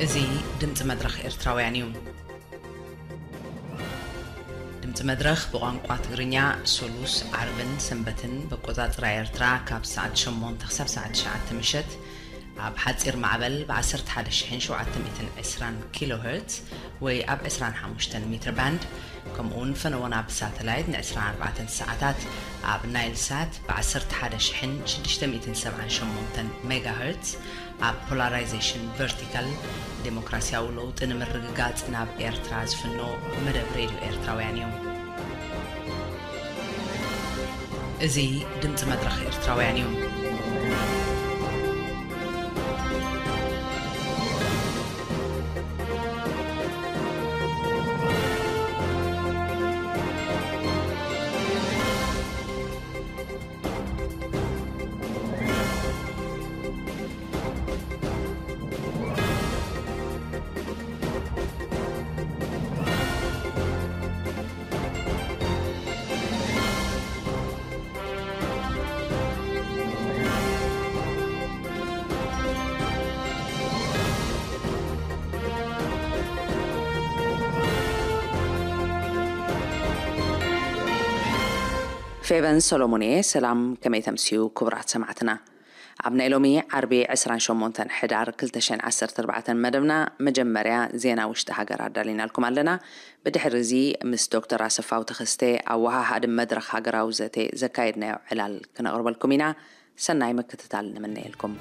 እዚ ድምፂ መድረኽ ኤርትራውያን እዩ። ድምፂ መድረኽ ብቋንቋ ትግርኛ ሶሉስ፣ ዓርብን ሰንበትን ብኣቆፃፅራ ኤርትራ ካብ ሰዓት ሸሞንተ ክሳብ ሰዓት ትሽዓተ ምሸት ኣብ ሓፂር ማዕበል ብ ዓሰርተ ሓደ ሺሕን ሸውዓተ ሚእትን ዕስራን ኪሎ ሄርትዝ ወይ ኣብ ዕስራን ሓሙሽተን ሜትር ባንድ፣ ከምኡ እውን ፈነወና ብሳተላይት ን ዕስራን ኣርባዕተን ሰዓታት ኣብ ናይል ሳት ብ ዓሰርተ ሓደ ሺሕን ሽዱሽተ ሚእትን ሰብዓን ሸሞንተን ሜጋ ሄርትዝ ኣብ ፖላራይዜሽን ቨርቲካል፣ ዴሞክራሲያዊ ለውጢ ንምርግጋጽ ናብ ኤርትራ ዝፍኖ መደብ ሬድዮ ኤርትራውያን እዩ። እዚ ድምጺ መድረኽ ኤርትራውያን እዩ። ፌቨን ሰሎሞን እየ። ሰላም፣ ከመይ ተምስዩ ክቡራት ሰማዕትና? ኣብ ናይ ሎሚ ዓርቢ ዕስራን ሸሞንተን ሕዳር ክልተ ሽሕን ዓሰርተ ኣርባዕተን መደብና መጀመርያ ዜና ውሽጢ ሃገር ኣዳሊናልኩም ኣለና። ብድሕሪ እዚ ምስ ዶክተር ኣሰፋው ተኸስተ ኣወሃሃዲ መድረኽ ሃገራዊ ዘተ ዘካየድናዮ ዕላል ክነቕርበልኩም ኢና። ሰናይ ምክትታል ንምነየልኩም።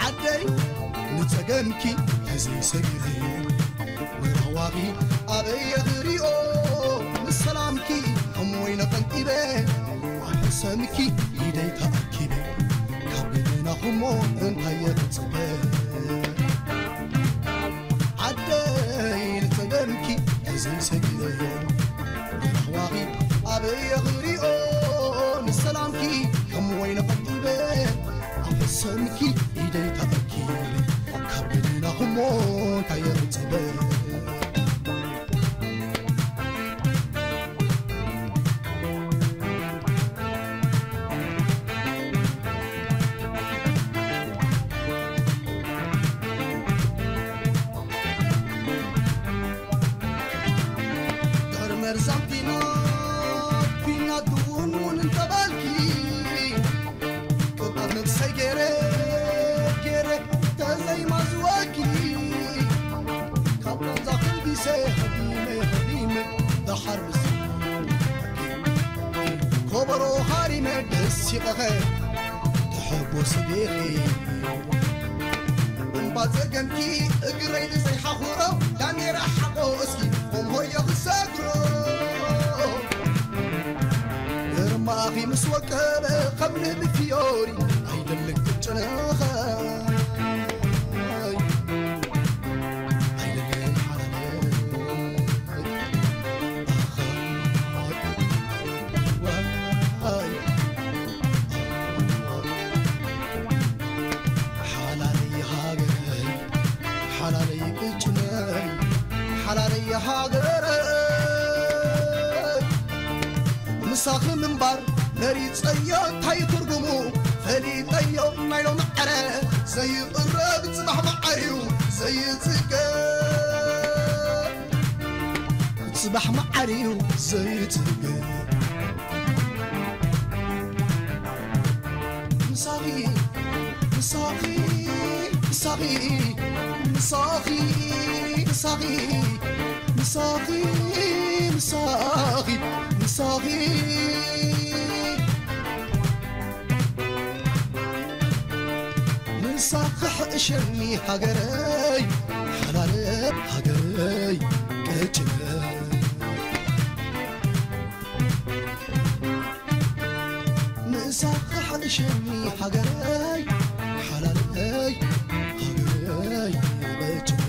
ዓደይ ንጸገምኪ ተዘይሰጊረ፣ ወራዋኺ ኣበየ ዝሪኦ፣ ንሰላምኪ ከም ወይኒ ቀንጢበ፣ ኣብ ሕሰምኪ ኢደይ ተኣኪበ፣ ካብ ገደናኹሞ እንታይ እየ ክጽበ? ዓደይ ንጸገምኪ ተዘይሰጊረ፣ ወራዋኺ ኣበየ ዝሪኦ፣ ንሰላምኪ ከም ወይኒ ቀንጢበ፣ ኣብ ሕሰምኪ ኢደይ ተኣኪበ፣ ካብ ገደናኹሞ እንታይ እየ ክጽበ? ድሕሪ መርዛም ኲናት፣ ኲናት እውን እውን እንተበልኪ፣ ቅብኣት ነብሰይ ገይረ፣ ገይረ ተዘይማዝወኪ፣ ካብ ቃንዛ ከልቢሰ፣ ሃዲመ፣ ሃዲመ፣ ደሓር ምስ ከበሮ ሃሪመ ደሲቐኸ፣ ተሐጎሲ ዲኺ? እምባ ጸገምኪ እግረይ ንዘይሓኹሮ፣ ዳሜራ ሓቆ እስኪ፣ ሆም ሆየ ክሰግሮ። ግርማኺ ምስ ወቀበ፣ ከም ንብ ፊዮሪ፣ ኣይደልን ክጨነኸ። ኣይደልን ሓረገ። ሓላለይ ሃገረይ፣ ሓላለይ ቅጭነይ፣ ሓላለይ ሃገረይ። ምሳኺ ምንባር መሪጸዮ እንታይ ትርጉሙ ፈሊጠዮ ናይ ሎሚ ዕረ ዘይቕረብ ጽባሕ መዓር እዩ ዘይጽገብ። ጽባሕ መዓር እዩ ዘይጽገብ። ምሳኺ፣ ምሳኺ፣ ምሳኺ፣ ምሳኺ፣ ምሳኺ፣ ምሳኺ፣ ምሳኺ፣ ምሳኺ። ምሳኺ ሕእሸኒ ሃገረይ፣ ሓላለ ሃገረይ፣ ቅጭነ። ምሳኺ ሕእሸኒ ሃገረይ፣ ሓላለይ ሃገረይ፣ ቅጭነ።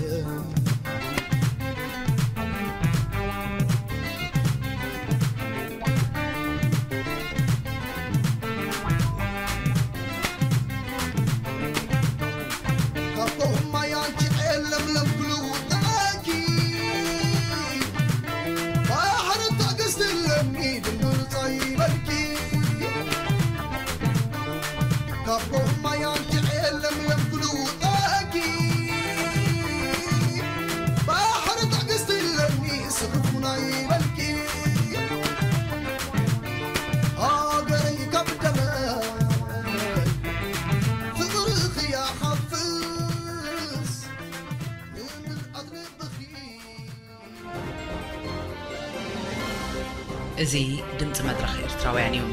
እዚ ድምፂ መድረኽ ኤርትራውያን እዩ።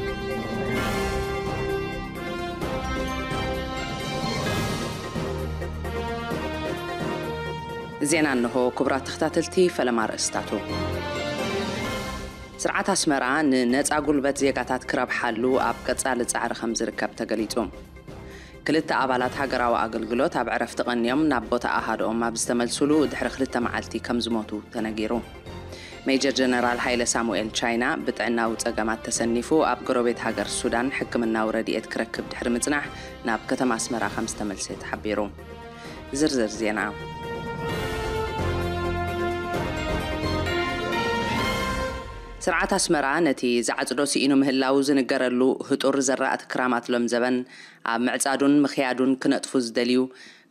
ዜና እንሆ። ክቡራት ተኸታተልቲ፣ ፈለማ ኣርእስታቱ። ስርዓት ኣስመራ ንነጻ ጉልበት ዜጋታት ክረብሓሉ ኣብ ቀጻሊ ጻዕሪ ከም ዝርከብ ተገሊጹ። ክልተ ኣባላት ሃገራዊ ኣገልግሎት ኣብ ዕረፍቲ ቀንዮም ናብ ቦታ ኣሃድኦም ኣብ ዝተመልሱሉ ድሕሪ ክልተ መዓልቲ ከም ዝሞቱ ተነጊሩ። ሜጀር ጀነራል ሃይለ ሳሙኤል ቻይና ብጥዕናዊ ጸገማት ተሰኒፉ ኣብ ጎረቤት ሃገር ሱዳን ሕክምናዊ ረድኤት ክረክብ ድሕሪ ምጽናሕ ናብ ከተማ ኣስመራ ከም ዝተመልሰ ተሓቢሩ። ዝርዝር ዜና። ስርዓት ኣስመራ ነቲ ዝዓጽዶ ስኢኑ ምህላው ዝንገረሉ ህጡር ዘራእቲ ክራማት ሎም ዘበን ኣብ ምዕጻዱን ምኽያዱን ክነጥፉ ዝደልዩ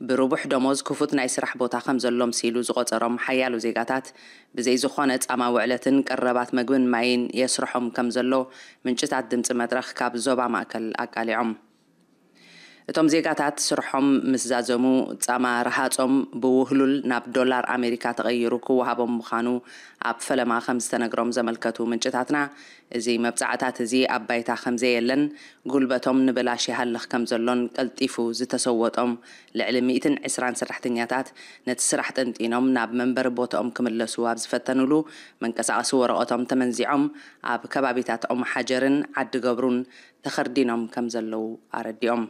ብርቡሕ ደሞዝ ክፉት ናይ ስራሕ ቦታ ከም ዘሎ ምሲሉ ዝቖጸሮም ሓያሎ ዜጋታት ብዘይ ዝኾነ ጻማ ውዕለትን ቀረባት መግብን ማይን የስርሖም ከም ዘሎ ምንጭታት ድምጺ መድረኽ ካብ ዞባ ማእከል ኣቃሊዖም። እቶም ዜጋታት ስርሖም ምስ ዛዘሙ፣ ጻማ ረሃጾም ብውህሉል ናብ ዶላር ኣሜሪካ ተቐይሩ ክወሃቦም ምዃኑ ኣብ ፈለማ ከም ዝተነግሮም ዘመልከቱ ምንጭታትና፣ እዚ መብጻዕታት እዚ ኣብ ባይታ ከም ዘየለን፣ ጉልበቶም ንብላሽ ይሃልኽ ከም ዘሎን ቀልጢፉ ዝተሰወጦም ልዕሊ ሚእትን ዕስራን ሰራሕተኛታት ነቲ ስራሕ ጠንጢኖም ናብ መንበሪ ቦታኦም ክምለሱ ኣብ ዝፈተኑሉ፣ መንቀሳቐሲ ወረቐቶም ተመንዚዖም ኣብ ከባቢታት ኦምሓጀርን ዓዲ ገብሩን ተኸርዲኖም ከም ዘለዉ ኣረዲኦም።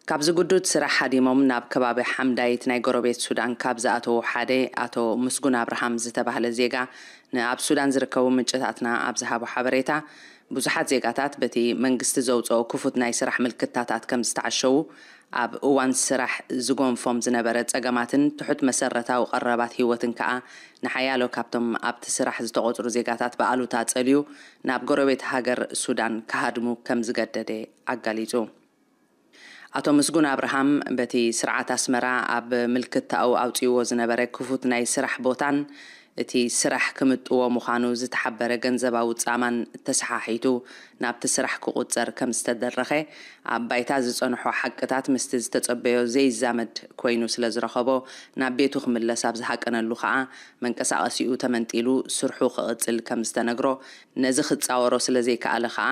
ካብዚ ግዱድ ስራሕ ሃዲሞም ናብ ከባቢ ሓምዳይት ናይ ጎረቤት ሱዳን ካብ ዝኣተዉ ሓደ ኣቶ ምስጉን ኣብርሃም ዝተባህለ ዜጋ ንኣብ ሱዳን ዝርከቡ ምንጭታትና ኣብ ዝሃቦ ሓበሬታ፣ ብዙሓት ዜጋታት በቲ መንግስቲ ዘውፅኦ ክፉት ናይ ስራሕ ምልክታታት ከም ዝተዓሸዉ፣ ኣብ እዋን ስራሕ ዝጎንፎም ዝነበረ ጸገማትን ትሑት መሰረታዊ ቀረባት ህይወትን ከኣ ንሓያሎ ካብቶም ኣብቲ ስራሕ ዝተቖጽሩ ዜጋታት ብኣሉታ ጸልዩ ናብ ጎረቤት ሃገር ሱዳን ክሃድሙ ከም ዝገደደ ኣጋሊጹ። ኣቶ ምስጉን ኣብርሃም በቲ ስርዓት ኣስመራ ኣብ ምልክታኡ ኣውጺእዎ ዝነበረ ክፉት ናይ ስራሕ ቦታን እቲ ስራሕ ክምጥዎ ምዃኑ ዝተሓበረ ገንዘባዊ ጻማን ተሰሓሒቱ ናብቲ ስራሕ ክቑጸር ከም ዝተደረኸ ኣብ ባይታ ዝጸንሖ ሓቅታት ምስቲ ዝተጸበዮ ዘይዛመድ ኮይኑ ስለ ዝረኸቦ ናብ ቤቱ ክምለስ ኣብ ዝሃቀነሉ ከኣ መንቀሳቐሲኡ ተመንጢሉ ስርሑ ክቕጽል ከም ዝተነግሮ ነዚ ክጻወሮ ስለ ዘይከኣለ ከኣ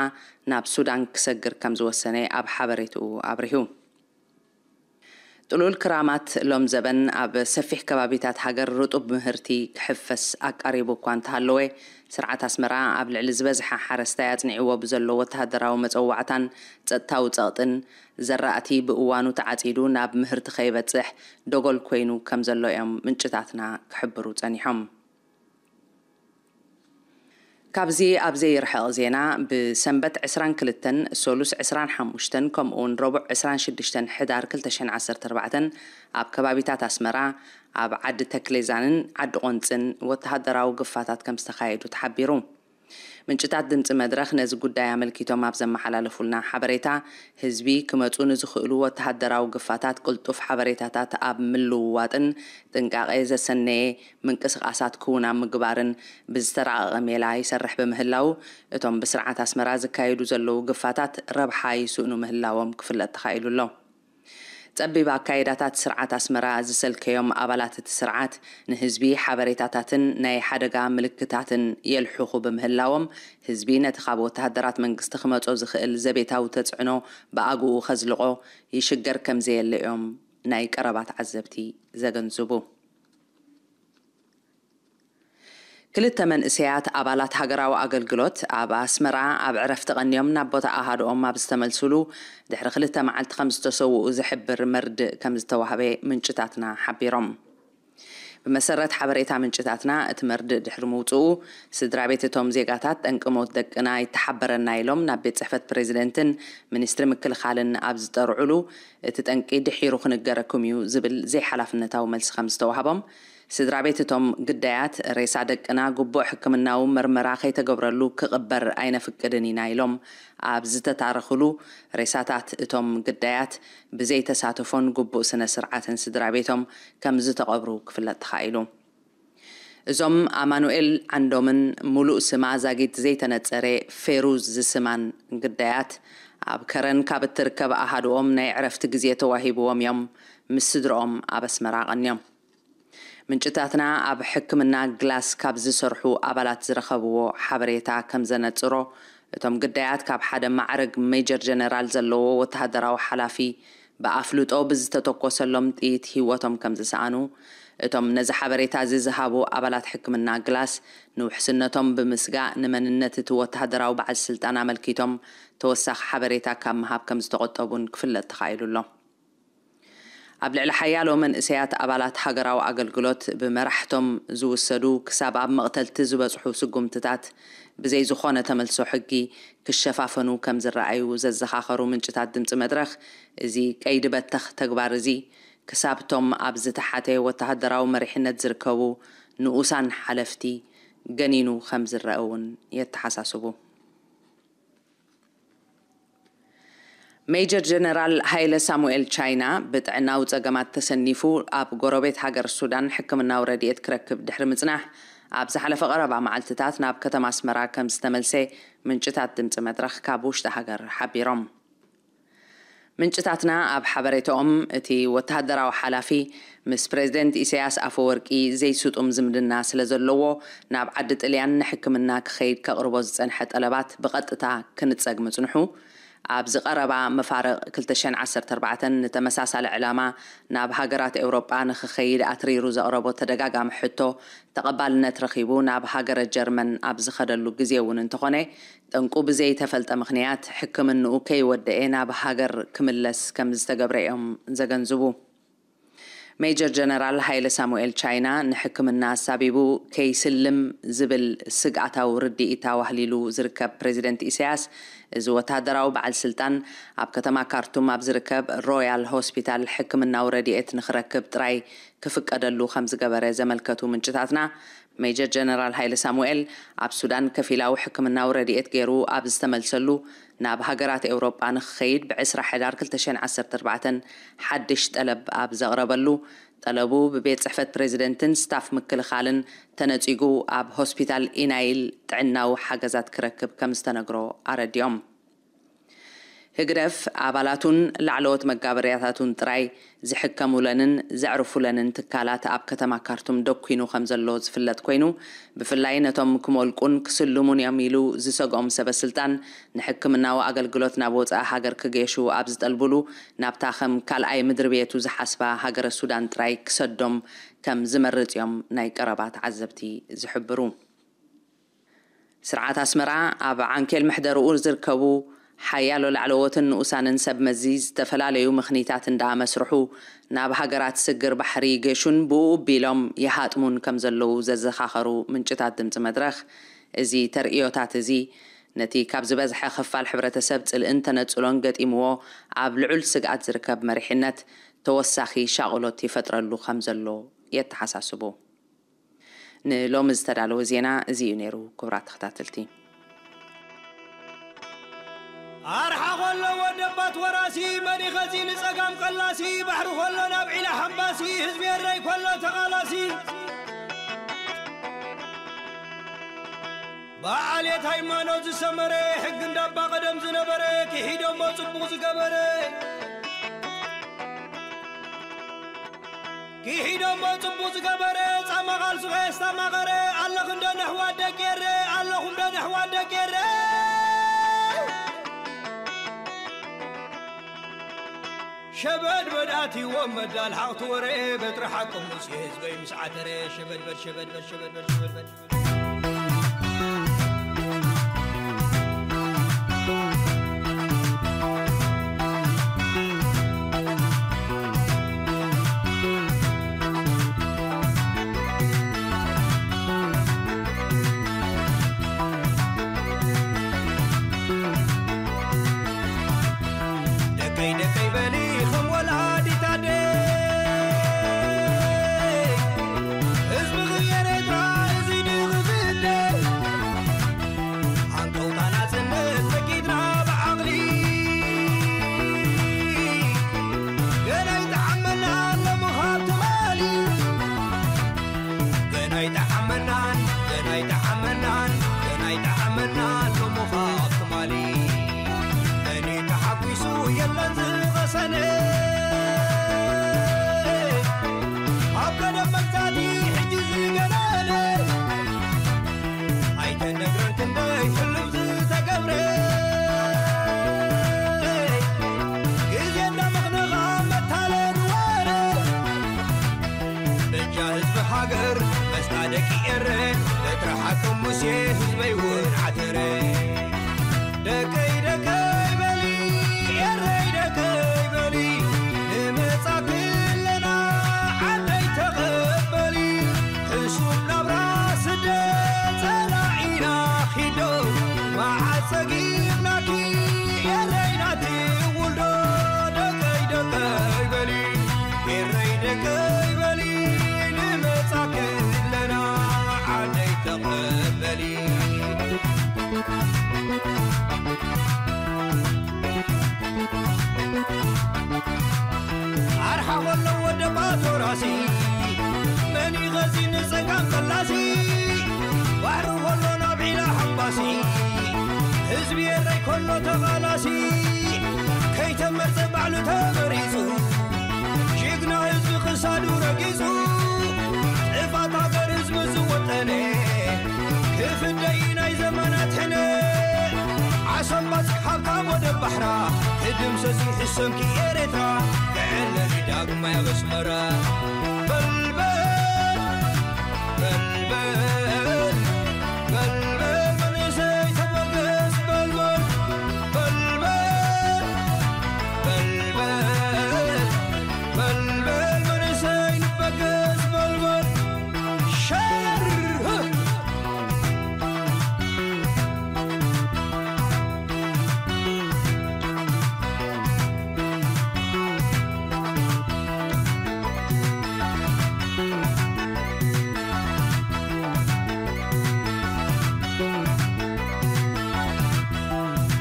ናብ ሱዳን ክሰግር ከም ዝወሰነ ኣብ ሓበሬትኡ ኣብሪሁ። ጥሉል ክራማት ሎም ዘበን ኣብ ሰፊሕ ከባቢታት ሃገር ርጡብ ምህርቲ ክሕፈስ ኣቃሪቡ እኳ እንተሃለወ፣ ስርዓት ኣስመራ ኣብ ልዕሊ ዝበዝሐ ሓረስታይ ኣጽኒዕዎ ብዘሎ ወተሃደራዊ መጸዋዕታን ጸጥታዊ ጸቕጥን ዘራእቲ ብእዋኑ ተዓጺዱ ናብ ምህርቲ ከይበጽሕ ደጎል ኮይኑ ከም ዘሎ እዮም ምንጭታትና ክሕብሩ ጸኒሖም። ካብዚ ኣብ ዘይርሕቕ ዜና፣ ብሰንበት ዕስራን ክልተን፣ ሰሉስ ዕስራን ሓሙሽተን፣ ከምኡውን ረቡዕ ዕስራን ሽዱሽተን ሕዳር ክልተ ሽሕን ዓሰርተ ኣርባዕተን ኣብ ከባቢታት ኣስመራ፣ ኣብ ዓዲ ተክሌዛንን ዓዲ ቆንጽን ወተሃደራዊ ግፋታት ከም ዝተኻየዱ ተሓቢሩ። ምንጭታት ድምፂ መድረኽ ነዚ ጉዳይ ኣመልኪቶም ኣብ ዘመሓላለፉልና ሓበሬታ፣ ህዝቢ ክመፁ ንዝኽእሉ ወተሃደራዊ ግፋታት ቅልጡፍ ሓበሬታታት ኣብ ምልውዋጥን ጥንቃቄ ዘሰነየ ምንቅስቓሳት ክውን ኣብ ምግባርን ብዝተራቐቐ ሜላ ይሰርሕ ብምህላው፣ እቶም ብስርዓት ኣስመራ ዝካየዱ ዘለዉ ግፋታት ረብሓ ይስእኑ ምህላዎም ክፍለጥ ተኻኢሉ ኣሎ። ጸቢብ ኣካይዳታት ስርዓት ኣስመራ ዝሰልከዮም ኣባላት እቲ ስርዓት፣ ንህዝቢ ሓበሬታታትን ናይ ሓደጋ ምልክታትን የልሕኹ ብምህላዎም፣ ህዝቢ ነቲ ካብ ወተሃደራት መንግስቲ ክመጾ ዝኽእል ዘቤታዊ ተጽዕኖ ብኣግኡ ከዝልቖ ይሽገር ከም ዘየለ እዮም ናይ ቀረባ ተዓዘብቲ ዘገንዝቡ። ክልተ መንእሰያት ኣባላት ሃገራዊ ኣገልግሎት ኣብ ኣስመራ ኣብ ዕረፍቲ ቀንዮም ናብ ቦታ ኣሃድኦም ኣብ ዝተመልሱሉ ድሕሪ ክልተ መዓልቲ ከም ዝተሰውኡ ዝሕብር መርድእ ከም ዝተዋህበ ምንጭታትና ሓቢሮም። ብመሰረት ሓበሬታ ምንጭታትና፣ እቲ መርድእ ድሕሪ ምውጽኡ፣ ስድራ ቤት እቶም ዜጋታት ጠንቂ ሞት ደቅና ይተሓበረና ኢሎም ናብ ቤት ጽሕፈት ፕሬዚደንትን ሚኒስትሪ ምክልኻልን ኣብ ዝጠርዑሉ፣ እቲ ጠንቂ ድሒሩ ክንገረኩም እዩ ዝብል ዘይሓላፍነታዊ መልሲ ከም ዝተዋህቦም፣ ስድራ ቤት እቶም ግዳያት፣ ሬሳ ደቅና ግቡእ ሕክምናዊ መርመራ ከይተገብረሉ ክቕበር ኣይነፍቅድን ኢና ኢሎም ኣብ ዝተታረኽሉ፣ ሬሳታት እቶም ግዳያት ብዘይተሳተፎን ግቡእ ስነ ስርዓትን ስድራ ቤቶም ከም ዝተቐብሩ ክፍለጥ ተኻኢሉ። እዞም ኣማኑኤል ዓንዶምን ሙሉእ ስማ ዛጊት ዘይተነጸረ ፌሩዝ ዝስማን ግዳያት፣ ኣብ ከረን ካብ እትርከብ ኣሃድኦም ናይ ዕረፍቲ ግዜ ተዋሂብዎም እዮም ምስ ስድርኦም ኣብ ኣስመራ ቀንዮም። ምንጭታትና ኣብ ሕክምና ግላስ ካብ ዝሰርሑ ኣባላት ዝረኸብዎ ሓበሬታ ከም ዘነጽሮ፣ እቶም ግዳያት ካብ ሓደ ማዕረግ ሜጀር ጀነራል ዘለዎ ወተሃደራዊ ሓላፊ ብኣፍልጦ ብዝተተኮሰሎም ጥይት ህይወቶም ከም ዝሰኣኑ፣ እቶም ነዚ ሓበሬታ እዚ ዝሃቡ ኣባላት ሕክምና ግላስ ንውሕስነቶም ብምስጋእ ንመንነት እቲ ወተሃደራዊ በዓል ስልጣን ኣመልኪቶም ተወሳኺ ሓበሬታ ካብ ምሃብ ከም ዝተቖጠቡን ክፍለጥ ተኻኢሉ ኣሎ። ኣብ ልዕሊ ሓያሎ መንእሰያት ኣባላት ሃገራዊ ኣገልግሎት ብመራሕቶም ዝውሰዱ ክሳብ ኣብ መቕተልቲ ዝበጽሑ ስጉምትታት ብዘይ ዝኾነ ተመልሶ ሕጊ ክሸፋፈኑ ከም ዝረኣዩ ዘዘኻኸሩ ምንጭታት ድምፂ መድረኽ፣ እዚ ቀይዲ በተኽ ተግባር እዚ ክሳብቶም ኣብ ዝተሓተ ወተሃደራዊ መሪሕነት ዝርከቡ ንኡሳን ሓለፍቲ ገኒኑ ከም ዝረአ እውን የተሓሳስቡ። ሜጀር ጀነራል ሃይለ ሳሙኤል ቻይና ብጥዕናዊ ጸገማት ተሰኒፉ ኣብ ጎረቤት ሃገር ሱዳን ሕክምናዊ ረድኤት ክረክብ ድሕሪ ምጽናሕ፣ ኣብ ዝሓለፈ ቀረባ መዓልትታት ናብ ከተማ ኣስመራ ከም ዝተመልሰ ምንጭታት ድምጺ መድረኽ ካብ ውሽጢ ሃገር ሓቢሮም። ምንጭታትና ኣብ ሓበሬታኦም፣ እቲ ወተሃደራዊ ሓላፊ ምስ ፕሬዝደንት ኢሳያስ ኣፈወርቂ ዘይስጡም ዝምድና ስለ ዘለዎ፣ ናብ ዓዲ ጥልያን ንሕክምና ክኸይድ ከቕርቦ ዝጸንሐ ጠለባት ብቐጥታ ክንጸግ ምጽንሑ፣ ኣብዚ ቀረባ መፋርቕ ክልተ ሽሕን ዓሰርተ ኣርባዕተን ንተመሳሳሊ ዕላማ ናብ ሃገራት ኤውሮጳ ንኽኸይድ ኣትሪሩ ዘቕረቦ ተደጋጋሚ ሕቶ ተቐባልነት ረኺቡ ናብ ሃገረ ጀርመን ኣብ ዝኸደሉ ግዜ እውን እንተኾነ፣ ጠንቁ ብዘይተፈልጠ ምኽንያት ሕክምንኡ ከይወደኤ ናብ ሃገር ክምለስ ከም ዝተገብረ እዮም ዘገንዝቡ። ሜጀር ጀነራል ሃይለ ሳሙኤል ቻይና ንሕክምና ኣሳቢቡ ከይስልም ዝብል ስግኣታዊ ርድኢት ኣዋህሊሉ ዝርከብ ፕሬዚደንት ኢሳያስ፣ እዚ ወተሃደራዊ በዓል ስልጣን ኣብ ከተማ ካርቱም ኣብ ዝርከብ ሮያል ሆስፒታል ሕክምናዊ ረድኤት ንኽረክብ ጥራይ ክፍቀደሉ ከም ዝገበረ ዘመልከቱ ምንጭታትና፣ ሜጀር ጀነራል ሃይለ ሳሙኤል ኣብ ሱዳን ከፊላዊ ሕክምናዊ ረድኤት ገይሩ ኣብ ዝተመልሰሉ፣ ናብ ሃገራት ኤውሮጳ ንኽኸይድ ብዕስራ ሕዳር ክልተ ሽሕን ዓሰርተ ኣርባዕተን ሓድሽ ጠለብ ኣብ ዘቕረበሉ፣ ጠለቡ ብቤት ጽሕፈት ፕሬዚደንትን ስታፍ ምክልኻልን ተነጺጉ፣ ኣብ ሆስፒታል ኢናይል ጥዕናዊ ሓገዛት ክረክብ ከም ዝተነግሮ ኣረዲኦም። ህግደፍ ኣባላቱን ላዕለዎት መጋበርያታቱን ጥራይ ዝሕከሙለንን ዘዕርፉለንን ትካላት ኣብ ከተማ ካርቱም ደኲኑ ከም ዘሎ ዝፍለጥ ኮይኑ፣ ብፍላይ ነቶም ክሞልቁን ክስልሙን እዮም ኢሉ ዝሰግኦም ሰበ ስልጣን፣ ንሕክምናዊ ኣገልግሎት ናብ ወጻኢ ሃገር ክገሹ ኣብ ዝጠልቡሉ፣ ናብታ ከም ካልኣይ ምድሪ ቤቱ ዝሓስባ ሃገረ ሱዳን ጥራይ ክሰዶም ከም ዝመርጽ እዮም ናይ ቀረባ ተዓዘብቲ ዝሕብሩ። ስርዓት ኣስመራ ኣብ ዓንኬል መሕደርኡ ዝርከቡ ሓያሎ ላዕለዎትን ንኡሳንን ሰብ መዚ ዝተፈላለዩ ምኽኒታት እንዳኣመስርሑ ናብ ሃገራት ስግር ባሕሪ ይገሹን ብኡ ቢሎም ይሃጥሙን ከም ዘለዉ ዘዘኻኸሩ ምንጭታት ድምፂ መድረኽ፣ እዚ ተርእዮታት እዚ ነቲ ካብ ዝበዝሐ ክፋል ሕብረተሰብ ጽልእን ተነጽሎን ገጢምዎ ኣብ ልዑል ስግኣት ዝርከብ መሪሕነት ተወሳኺ ሻቕሎት ይፈጥረሉ ከም ዘሎ የተሓሳስቡ። ንሎሚ ዝተዳለወ ዜና እዚ እዩ ነይሩ። ክቡራት ተኸታተልቲ፣ ኣርሓ ኸሎ ወደባት ወራሲ መሪኸ እዚ ንጸጋም ቀላሲ ባሕሪ ኸሎ ናብ ዒላ ሓምባሲ ህዝቢ ኤረይ ከሎ ተቓላሲ በዓልየት ሃይማኖት ዝሰመረ ሕጊ እንዳባ ቀደም ዝነበረ ክሒዶሞ ጽቡቕ ዝገበረ ክሒዶሞ ጽቡቕ ዝገበረ ጻማ ቓልሱ ኸየስታማቐረ ኣለኹም ዶ ነሕዋት ደቂ ኤረ ኣለኹም ዶ ነሕዋት ደቂ ኤረ ሸበድበድ ኣትይዎም መዳል ሓቕቲ ወረ በትሪ ሓቂ ሙሴ ህዝበይ ምስ ዓተረ ሸበድበድ ሸበድበድ ሸበድበድ ሸበድበድ ደቀይ ደቀይ በሊ ከም ወላዲት ኣደ ህዝቢ ኤረትራ እዚ ድዩ ህዝቢ ሃገር መስጣ ደቂ ኤረ በትሪ ሓቂ ሙሴ ህዝበይ እውን ዓተረ። ደቀይ ደቀይ በሊ ኤረይ ደቀይ በሊ ንመጻ ክለና ዓደይ ተቐበሊ። ሕሱም ናብራ ስደት ጸላኢና ኺዶ መዓት ጸጊብናኪ ኤረይ ናቲ ውልዶ። ደቀይ ደቀይ በሊ ኤረይ ደቀይ በሊ ንመጻ ክለና ዓደይ ተቐበሊ። ኣርሓ ኾሎ ወደ ባቶራሲ መን ይኸዚ ንጸጋም ፈላሲ ባሕሪ ኾሎ ናብ ዒላ ሓምባሲ ህዝቢ ኤረይ ኮሎ ተቓላሲ ከይተመርጸ ባዕሉ ተመሪጹ ጅግና ህዝቢ ክሳዱ ረጊጹ ጥፋት ሃገር ህዝቢ ዝወጠነ ክፍደይ ናይ ዘመናት ሕነ ዓሰብ ባጽዕ ሃብታም ወደብ ባሕራ ክድምሰስ ይሕሰምኪ ኤርትራ ክዕለሊ ዳግማይ ኣብ ኣስመራ። በልበል በልበል በልበል መንእሰይ ተበገስ በልበል በልበል በልበል በልበል መንእሰይ ንበገስ በልበል ሸር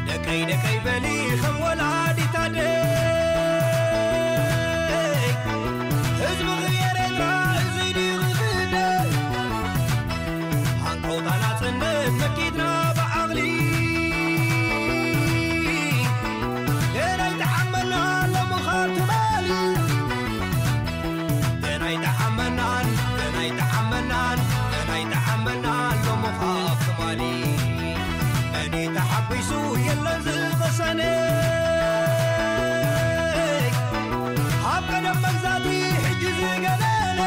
ደቀይ ደቀይ በሊ ከም ወላዲት ኣደይ ህዝቢ ክየረና እዚ ድዩ ክፍደ ሃንቀውታ ናጽነት መኪትና ብዓቕሊ ገና ይተሓመና ሎሚ ካብ ትማሊ ገና ይተሓመናን ገና ይተሓመናን ገና ይተሓመናን ሎሚ ካብ ትማሊ መን ተሓጒሱ የለን ዝቐሰነ ካብ ቀደም መግዛእቲ ሕጂ ዝገለለ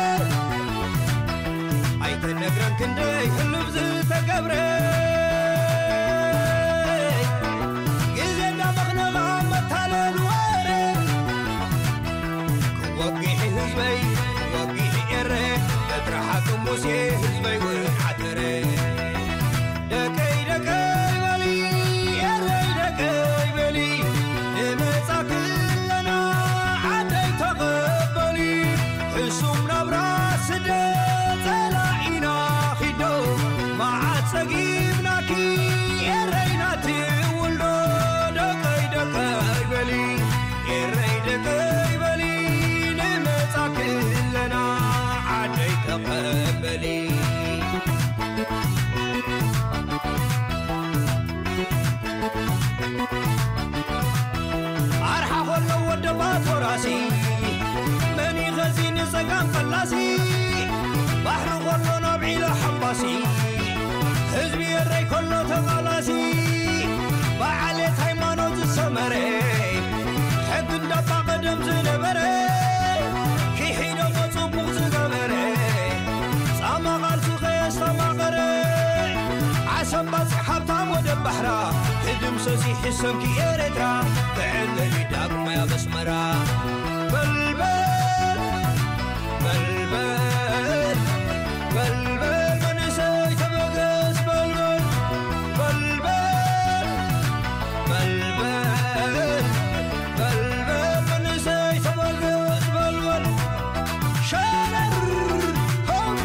ኣይተነግረን ክንደይ ሕሉፍ ዝተገብረ ግዜ እንዳመኽነኻ መታለል ወረ ክወግሒ ህዝበይ ክወግሒ ኤረ በትሪ ሓቂ ሙሴ ህዝበይ እውን ዓተረ ደቀይ ደቀይ በሊ ኤረይ ደቀይ በሊ ንመጻ ክለና ዓደይ ተቐበሊ ሕሱም ናብራ ስደት ጸላኢና ኺዶ መዓት ጸጊብናኪ ኤረይ ናቲ ውልዶ ደቀይ ደቀይ በሊ ኤረይ ደቀይ በሊ ንመጻ ክለና ዓደይ ተቐበሊ ኣርሓ ኾሎ ወደ ባቶራሲ መን ይኸዚ ንጸጋም ፈላሲ ባሕሪ ኾሎ ናብ ዒላ ሓምባሲ ህዝቢ ኤረይ ኮሎ ተቓላሲ በዓሌት ሃይማኖት ዝሰመረ ሕጊ እንዳባ ቀደም ዝነበረ ክሒዶሞ ጽቡቕ ዝገበረ ጻማ ቃልሱ ከየስተማቐረ ዓሰብ ባጽዕ ሃብታም ወደብ ባሕራ ክድምሰስ ይሕሰምኪ ኤርትራ ክዕለሊ ዳግማይ ኣብ ኣስመራ በልበል በልበል በልበል መንእሰይ ተበገስ በልበል በልበል በልበል በልበል መንእሰይ ተበገስ በልበል ሸረር ሆም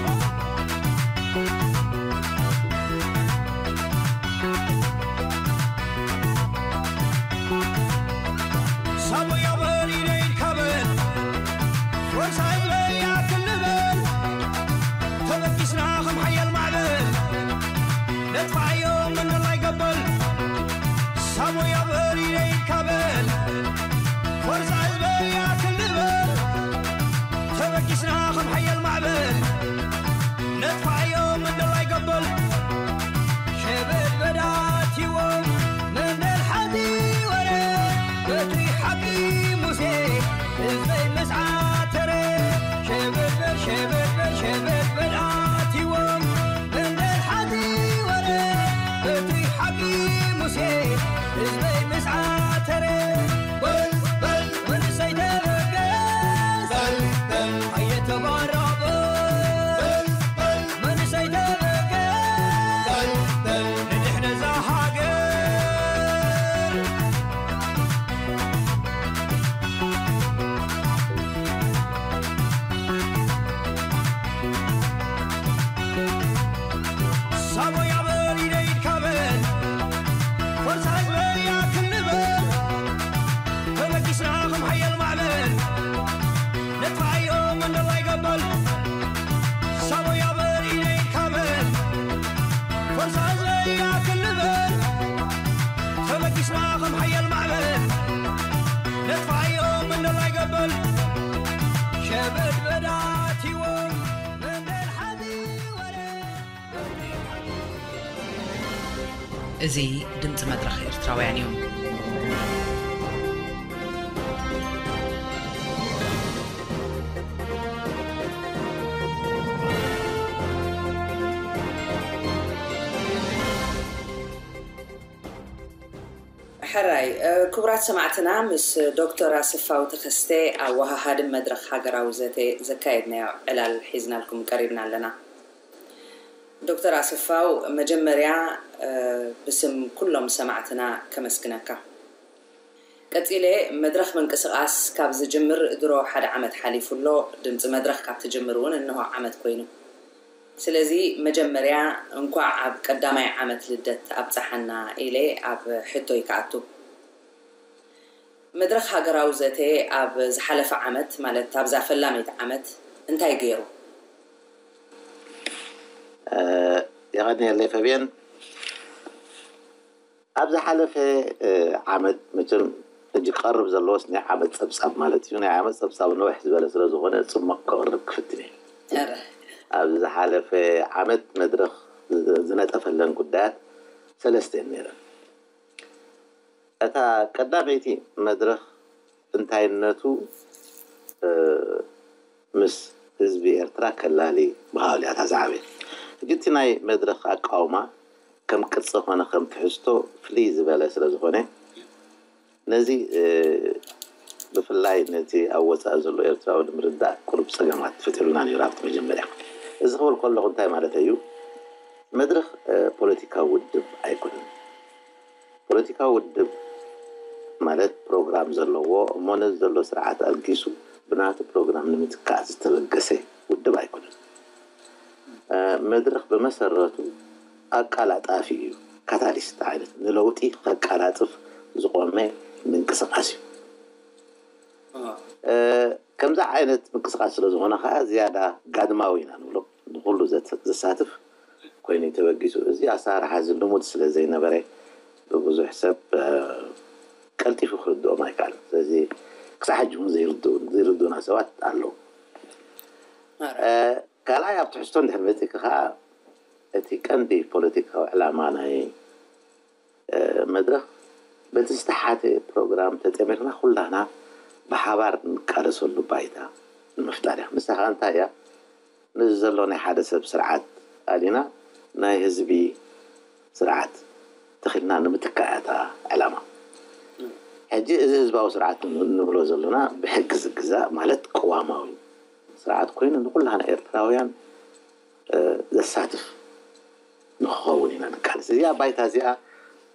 ሳቦያ በሊደይ እዚ ድምፂ መድረኽ ኤርትራውያን እዩ። ሕራይ ክቡራት ሰማዕትና፣ ምስ ዶክተር ኣስፋው ተኸስተ፣ ኣወሃሃዲ መድረኽ ሃገራዊ ዘተ፣ ዘካየድናዮ ዕላል ሒዝናልኩም ቀሪብና ኣለና። ዶክተር ኣስፋው፣ መጀመርያ ብስም ኩሎም ሰማዕትና ከመስግነካ። ቀጺለ፣ መድረኽ ምንቅስቓስ ካብ ዝጅምር ድሮ ሓደ ዓመት ሓሊፉ ኣሎ። ድምፂ መድረኽ ካብ ትጅምር እውን እንሆ ዓመት ኮይኑ። ስለዚ መጀመርያ እንኳዕ ኣብ ቀዳማይ ዓመት ልደት ኣብፀሓና ኢለ ኣብ ሕቶይ ክኣቱ። መድረኽ ሃገራዊ ዘተ ኣብ ዝሓለፈ ዓመት፣ ማለት ኣብዛ ፈላመይቲ ዓመት እንታይ ገይሩ? የቐንየለይ ፈብየን። ኣብ ዝሓለፈ ዓመት፣ መቸም ሕጂ ክቐርብ ዘለዎስ ናይ ዓመት ፀብፃብ ማለት እዩ። ናይ ዓመት ፀብፃብ ነውሕ ዝበለ ስለዝኾነ ፅሙቕ ከቕርብ ክፍትን እየ። ኣብ ዝሓለፈ ዓመት መድረኽ ዝነጠፈለን ጉዳያት ሰለስተ እየን ነይረን። እታ ቀዳመይቲ መድረኽ እንታይነቱ ምስ ህዝቢ ኤርትራ ከላሊ ምኽኣሉ እያ እታ ዝዓበየት። ሕጂ እቲ ናይ መድረኽ ኣቃውማ ከም ቅርጺ ኮነ ከም ትሕዝቶ ፍልይ ዝበለ ስለ ዝኾነ፣ ነዚ ብፍላይ ነቲ ኣብ ወጻኢ ዘሎ ኤርትራዊ ንምርዳእ ቁሩብ ጸገማት ፈጢሩልና ነይሩ ኣብቲ መጀመርያ። እዚ ክብል ከለኹ እንታይ ማለት እዩ? መድረኽ ፖለቲካዊ ውድብ ኣይኮነን። ፖለቲካዊ ውድብ ማለት ፕሮግራም ዘለዎ እሞ ነዚ ዘሎ ስርዓት ኣልጊሱ ብናቱ ፕሮግራም ንምትካእ ዝተበገሰ ውድብ ኣይኮነን። መድረኽ ብመሰረቱ ኣቃላጣፊ እዩ፣ ካታሊስት ዓይነት ንለውጢ ከቃላጥፍ ዝቆመ ምንቅስቃስ እዩ። ከምዚ ዓይነት ምንቅስቃስ ስለዝኾነ ከዓ ዝያዳ ጋድማዊ ኢና ንብሎ፣ ንኩሉ ዘሳትፍ ኮይኑ ተበጊሱ። እዚ ኣሰራርሓ እዚ ልሙድ ስለ ዘይነበረ ብብዙሕ ሰብ ቀልጢፉ ክርድኦም ኣይከኣልን። ስለዚ ክሳብ ሕጂ እውን ዘይርድኡና ሰባት ኣለዉ። ካልኣይ ኣብ ትሕዝቶ እንድሕር መፂእኪ ከዓ እቲ ቀንዲ ፖለቲካዊ ዕላማ ናይ መድረኽ በቲ ዝተሓተ ፕሮግራም ተጠሚርና ኩላና ብሓባር እንቃለሰሉ ባይታ ንምፍጣር እያ። ንሳ ከዓ እንታይ እያ? ነዚ ዘሎ ናይ ሓደ ሰብ ስርዓት ኣሊና ናይ ህዝቢ ስርዓት ተኺልና ንምትካእ እያ እታ ዕላማ። ሕጂ እዚ ህዝባዊ ስርዓት ንብሎ ዘለና ብሕጊ ዝግዛእ ማለት ቅዋማዊ ስርዓት ኮይኑ ንኩላና ኤርትራውያን ዘሳትፍ ንክኸውን ኢና ንቃለስ። እዚኣ ባይታ እዚኣ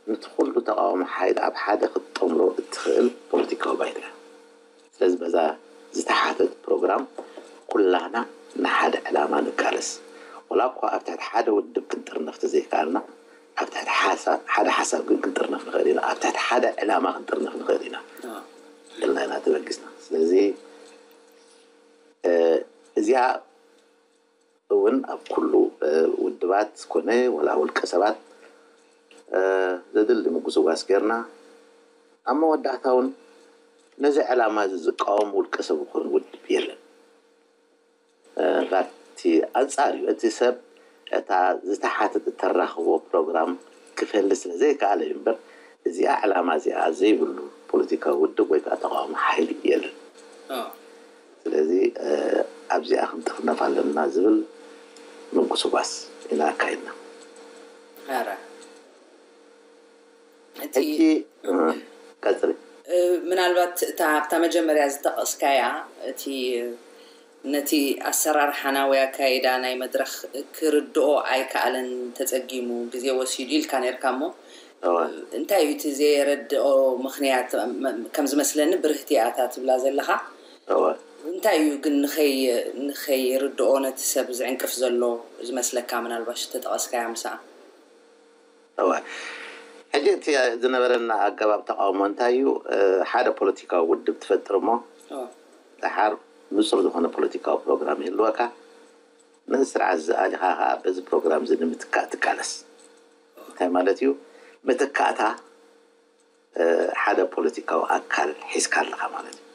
ነቲ ኩሉ ተቃዋሚ ሓይሊ ኣብ ሓደ ክትጠምሮ እትኽእል ፖለቲካዊ ባይታ እያ። ስለዚ በዛ ዝተሓተት ፕሮግራም ኩላና ንሓደ ዕላማ ንቃለስ። ወላ እኳ ኣብ ትሕቲ ሓደ ውድብ ክንጥርነፍ ተዘይከኣልና ኣብ ትሕቲ ሓደ ሓሳብ ግን ክንጥርነፍ ንኽእል ኢና። ኣብ ትሕቲ ሓደ ዕላማ ክንጥርነፍ ንኽእል ኢና ኢልና ኢና ተበጊስና። ስለዚ እዚኣ እውን ኣብ ኩሉ ውድባት ኮነ ወላ ውልቀ ሰባት ዘድሊ ምጉስጓስ ጌርና ኣብ መወዳእታ እውን ነዚ ዕላማ እዚ ዝቃወም ውልቀ ሰብ ይኹን ውድብ የለን። ናብቲ ኣንጻር እዩ። እቲ ሰብ እታ ዝተሓተት እተራኽቦ ፕሮግራም ክፈሊ ስለ ዘይከኣለ እዩ እምበር እዚኣ ዕላማ እዚኣ ዘይብሉ ፖለቲካዊ ውድብ ወይ ከዓ ተቃዋሚ ሓይሊ የለን። ስለዚ ኣብዚኣ ክንጥርነፍ ኣለና ዝብል ምንቅስቃስ ኢና ኣካይድና። እቲ ቀጽሊ ምናልባት እታ ኣብታ መጀመርያ ዝጠቐስካያ እቲ ነቲ ኣሰራርሓና ወይ ኣካይዳ ናይ መድረኽ ክርድኦ ኣይከኣለን፣ ተጸጊሙ፣ ግዜ ወሲዱ ኢልካ ነርካ እሞ እንታይ እዩ እቲ ዘየረድኦ ምኽንያት? ከም ዝመስለኒ ብርህቲ እያ እታ ትብላ ዘለኻ። እንታይ እዩ ግን ንኸይ ንኸይርድኦ ነቲ ሰብ ዝዕንቅፍ ዘሎ ዝመስለካ? ምናልባሽ ተጠቐስካያ ምስኣ እወ ሕጂ እቲ ዝነበረና ኣገባብ ተቃውሞ እንታይ እዩ? ሓደ ፖለቲካዊ ውድብ ትፈጥር እሞ ደሓር ንፁር ዝኾነ ፖለቲካዊ ፕሮግራም ይህልወካ። ነዚ ስርዓት እዚ ኣሊኻ ከዓ በዚ ፕሮግራም እዚ ንምትካእ ትቃለስ። እንታይ ማለት እዩ? ምትካእታ ሓደ ፖለቲካዊ ኣካል ሒዝካ ኣለኻ ማለት እዩ።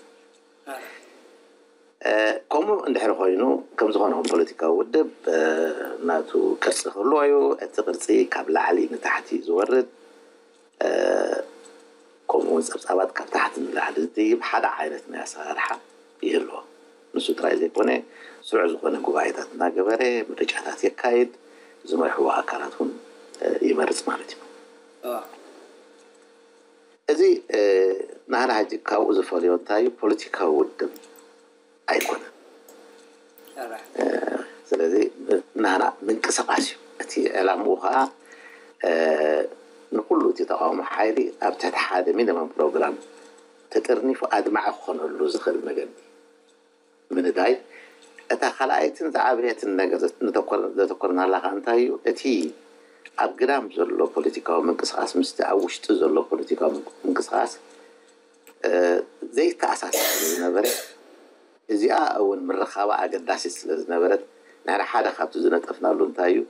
ከምኡ እንድሕር ኮይኑ ከም ዝኾነ ፖለቲካዊ ውድብ ናቱ ቅርፂ ክህልዎ እዩ። እቲ ቅርፂ ካብ ላዕሊ ንታሕቲ ዝወርድ ከምኡ እውን ፀብፃባት ካብ ታሕቲ ንላዕሊ ዝድይብ ሓደ ዓይነት ናይ ኣሰራርሓ ይህልዎ። ንሱ ጥራይ ዘይኮነ ስሩዕ ዝኾነ ጉባኤታት እናገበረ ምርጫታት የካይድ፣ ዝመርሕዎ ኣካላት እውን ይመርፅ ማለት እዩ። እዚ ናህና ሕጂ ካብኡ ዝፈልዮ እንታይ እዩ? ፖለቲካዊ ውድብ ኣይኮነን። ስለዚ ናህና ምንቅስቃስ እዩ እቲ ዕላምኡ ከዓ ንኩሉ እቲ ተቃውሞ ሓይሊ ኣብ ትሕቲ ሓደ ሚኒመም ፕሮግራም ተጠርኒፉ ኣድማዒ ክኾነሉ ዝኽእል መገዲ ምንዳይ። እታ ካልኣይትን ዝዓበየትን ነገር ዘተኮርናላ ከዓ እንታይ እዩ? እቲ ኣብ ግዳም ዘሎ ፖለቲካዊ ምንቅስቃስ ምስቲ ኣብ ውሽጢ ዘሎ ፖለቲካዊ ምንቅስቃስ ዘይተኣሳሰር ዝነበረ፣ እዚኣ እውን ምርኻባ ኣገዳሲት ስለ ዝነበረት ንሕና ሓደ ካብቲ ዝነጠፍናሉ እንታይ እዩ?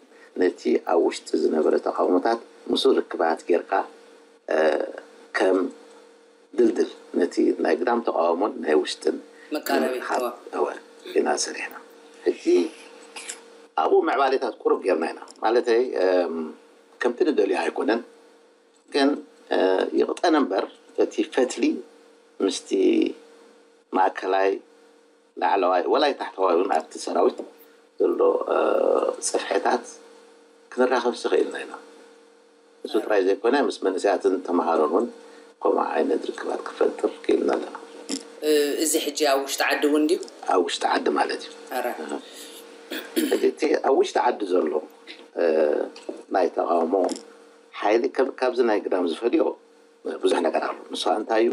ነቲ ኣብ ውሽጢ ዝነበረ ተቃውሞታት ምስኡ ርክባት ጌርካ ከም ድልድል ነቲ ናይ ግዳም ተቃውሞን ናይ ውሽጥን መቃረቢ ኢና ሰሪሕና። ሕጂ ኣብኡ ምዕባሌታት ቁሩብ ጌርና ኢና። ማለተይ ከምቲ ንደልዮ ኣይኮነን፣ ግን ይቕጠን እምበር እቲ ፈትሊ ምስቲ ማእከላይ ላዕለዋይ ወላይ ታሕተዋይ እውን ኣብቲ ሰራዊት ዘሎ ፅፍሕታት ክንራኸብ ስኽኢልና ኢና። እሱ ጥራይ ዘይኮነ ምስ መንእሰያትን ተምሃሮን እውን ከምኡ ዓይነት ርክባት ክፈጥር ክኢልና ኣለና። እዚ ሕጂ ኣብ ውሽጢ ዓዲ እውን ድዩ? ኣብ ውሽጢ ዓዲ ማለት እዩ። ሕጂ እቲ ኣብ ውሽጢ ዓዲ ዘሎ ናይ ተቃውሞ ሓይሊ ካብዚ ናይ ግዳም ዝፈልዮ ብዙሕ ነገር ኣሎ። ንሱ እንታይ እዩ?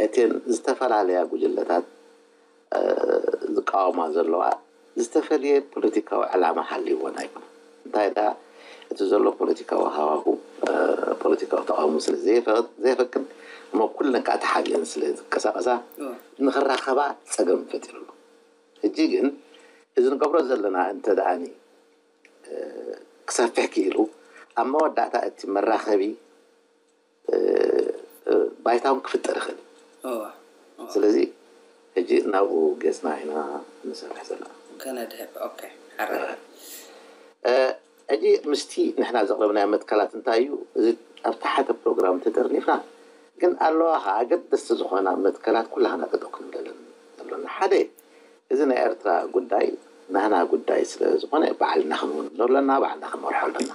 እተን ዝተፈላለያ ጉጅለታት ዝቃወማ ዘለዋ ዝተፈልየ ፖለቲካዊ ዕላማ ሃልይዎን ኣይኮነን። እንታይ ደኣ እቲ ዘሎ ፖለቲካዊ ሃዋሁ ፖለቲካዊ ተቃውሞ ስለ ዘይፈቅድ እሞ ኩለን ከዓ ተሓቢአን ስለ ዝንቀሳቀሳ ንክራኸባ ፀገም ፈጢሩ ኣሎ። ሕጂ ግን እዚ ንገብሮ ዘለና እንተ ደኣኒ ክሰፍሕ ክኢሉ ኣብ መወዳእታ እቲ መራኸቢ ባይታ እውን ክፍጠር ይኽእል እዩ። ስለዚ ሕጂ ናብኡ ገፅና ኢና ንሰርሕ ዘለና። ከነድህብ ኦኬ። ሕጂ ምስቲ ንሕና ዘቕረብናዮ መትከላት እንታይ እዩ? እዚ ኣብቲ ሓደ ፕሮግራም ተጠርኒፍና ግን ኣለዋ ከዓ ኣገደስቲ ዝኾና መትከላት ኩላህና ጠጠው ክንብለለን ዘሎና። ሓደ እዚ ናይ ኤርትራ ጉዳይ ናህና ጉዳይ ስለ ዝኾነ ባዕልና ክንውንኖ ኣለና፣ ባዕልና ክንመርሖ ኣለና።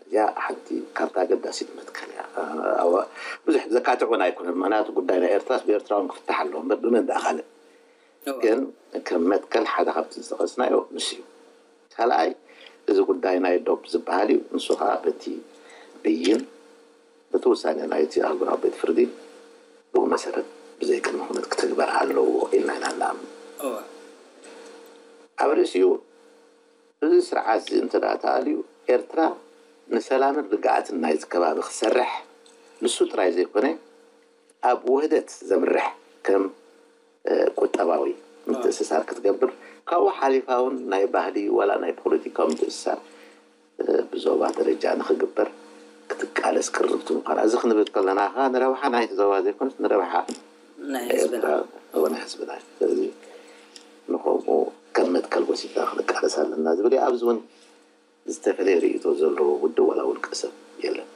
እዚኣ ሓንቲ ካብታ ኣገዳሲት መትከል እያ። ብዙሕ ዘካትዕ እውን ኣይኮነን። ምክንያቱ ጉዳይ ናይ ኤርትራስ ብኤርትራውን ክፍታሕ ኣለዎ እምበር ብመን ደኣ ካልእ። ግን ከም መትከል ሓደ ካብቲ ዝጠቐስናዮ ንሱ እዩ። ካልኣይ እዚ ጉዳይ ናይ ዶብ ዝበሃል እዩ። ንሱ ከዓ በቲ ብይን በቲ ውሳኔ ናይቲ ኣህጉራዊ ቤት ፍርዲ ብኡ መሰረት ብዘይ ቅድመ ኩነት ክትግበር ኣለዎ ኢልና ኢና እንኣምን። ኣብ ርእሲኡ እዚ ስርዓት እዚ እንተ ደኣ ተኣልዩ ኤርትራ ንሰላምን ርግኣትን ናይዚ ከባቢ ክሰርሕ ንሱ ጥራይ ዘይኮነ ኣብ ውህደት ዘምርሕ ከም ቁጠባዊ ምትእስሳር ክትገብር ካብኡ ሓሊፋ እውን ናይ ባህሊ ዋላ ናይ ፖለቲካዊ ምትእስሳር ብዞባ ደረጃ ንክግበር ክትቃለስ ቅርብቲ ምዃና። እዚ ክንብል ከለና ከዓ ንረብሓ ናይቲ ዞባ ዘይኮነስ ንረብሓ ናይ ህዝብና። እወ ናይ ህዝብና። ስለዚ ንኸምኡ ከም መትከል ወሲድና ክንቃለስ ኣለና ዝብል እዩ። ኣብዚ እውን ዝተፈለየ ርእይቶ ዘለዎ ውድብ ዋላ ውልቀ ሰብ የለን።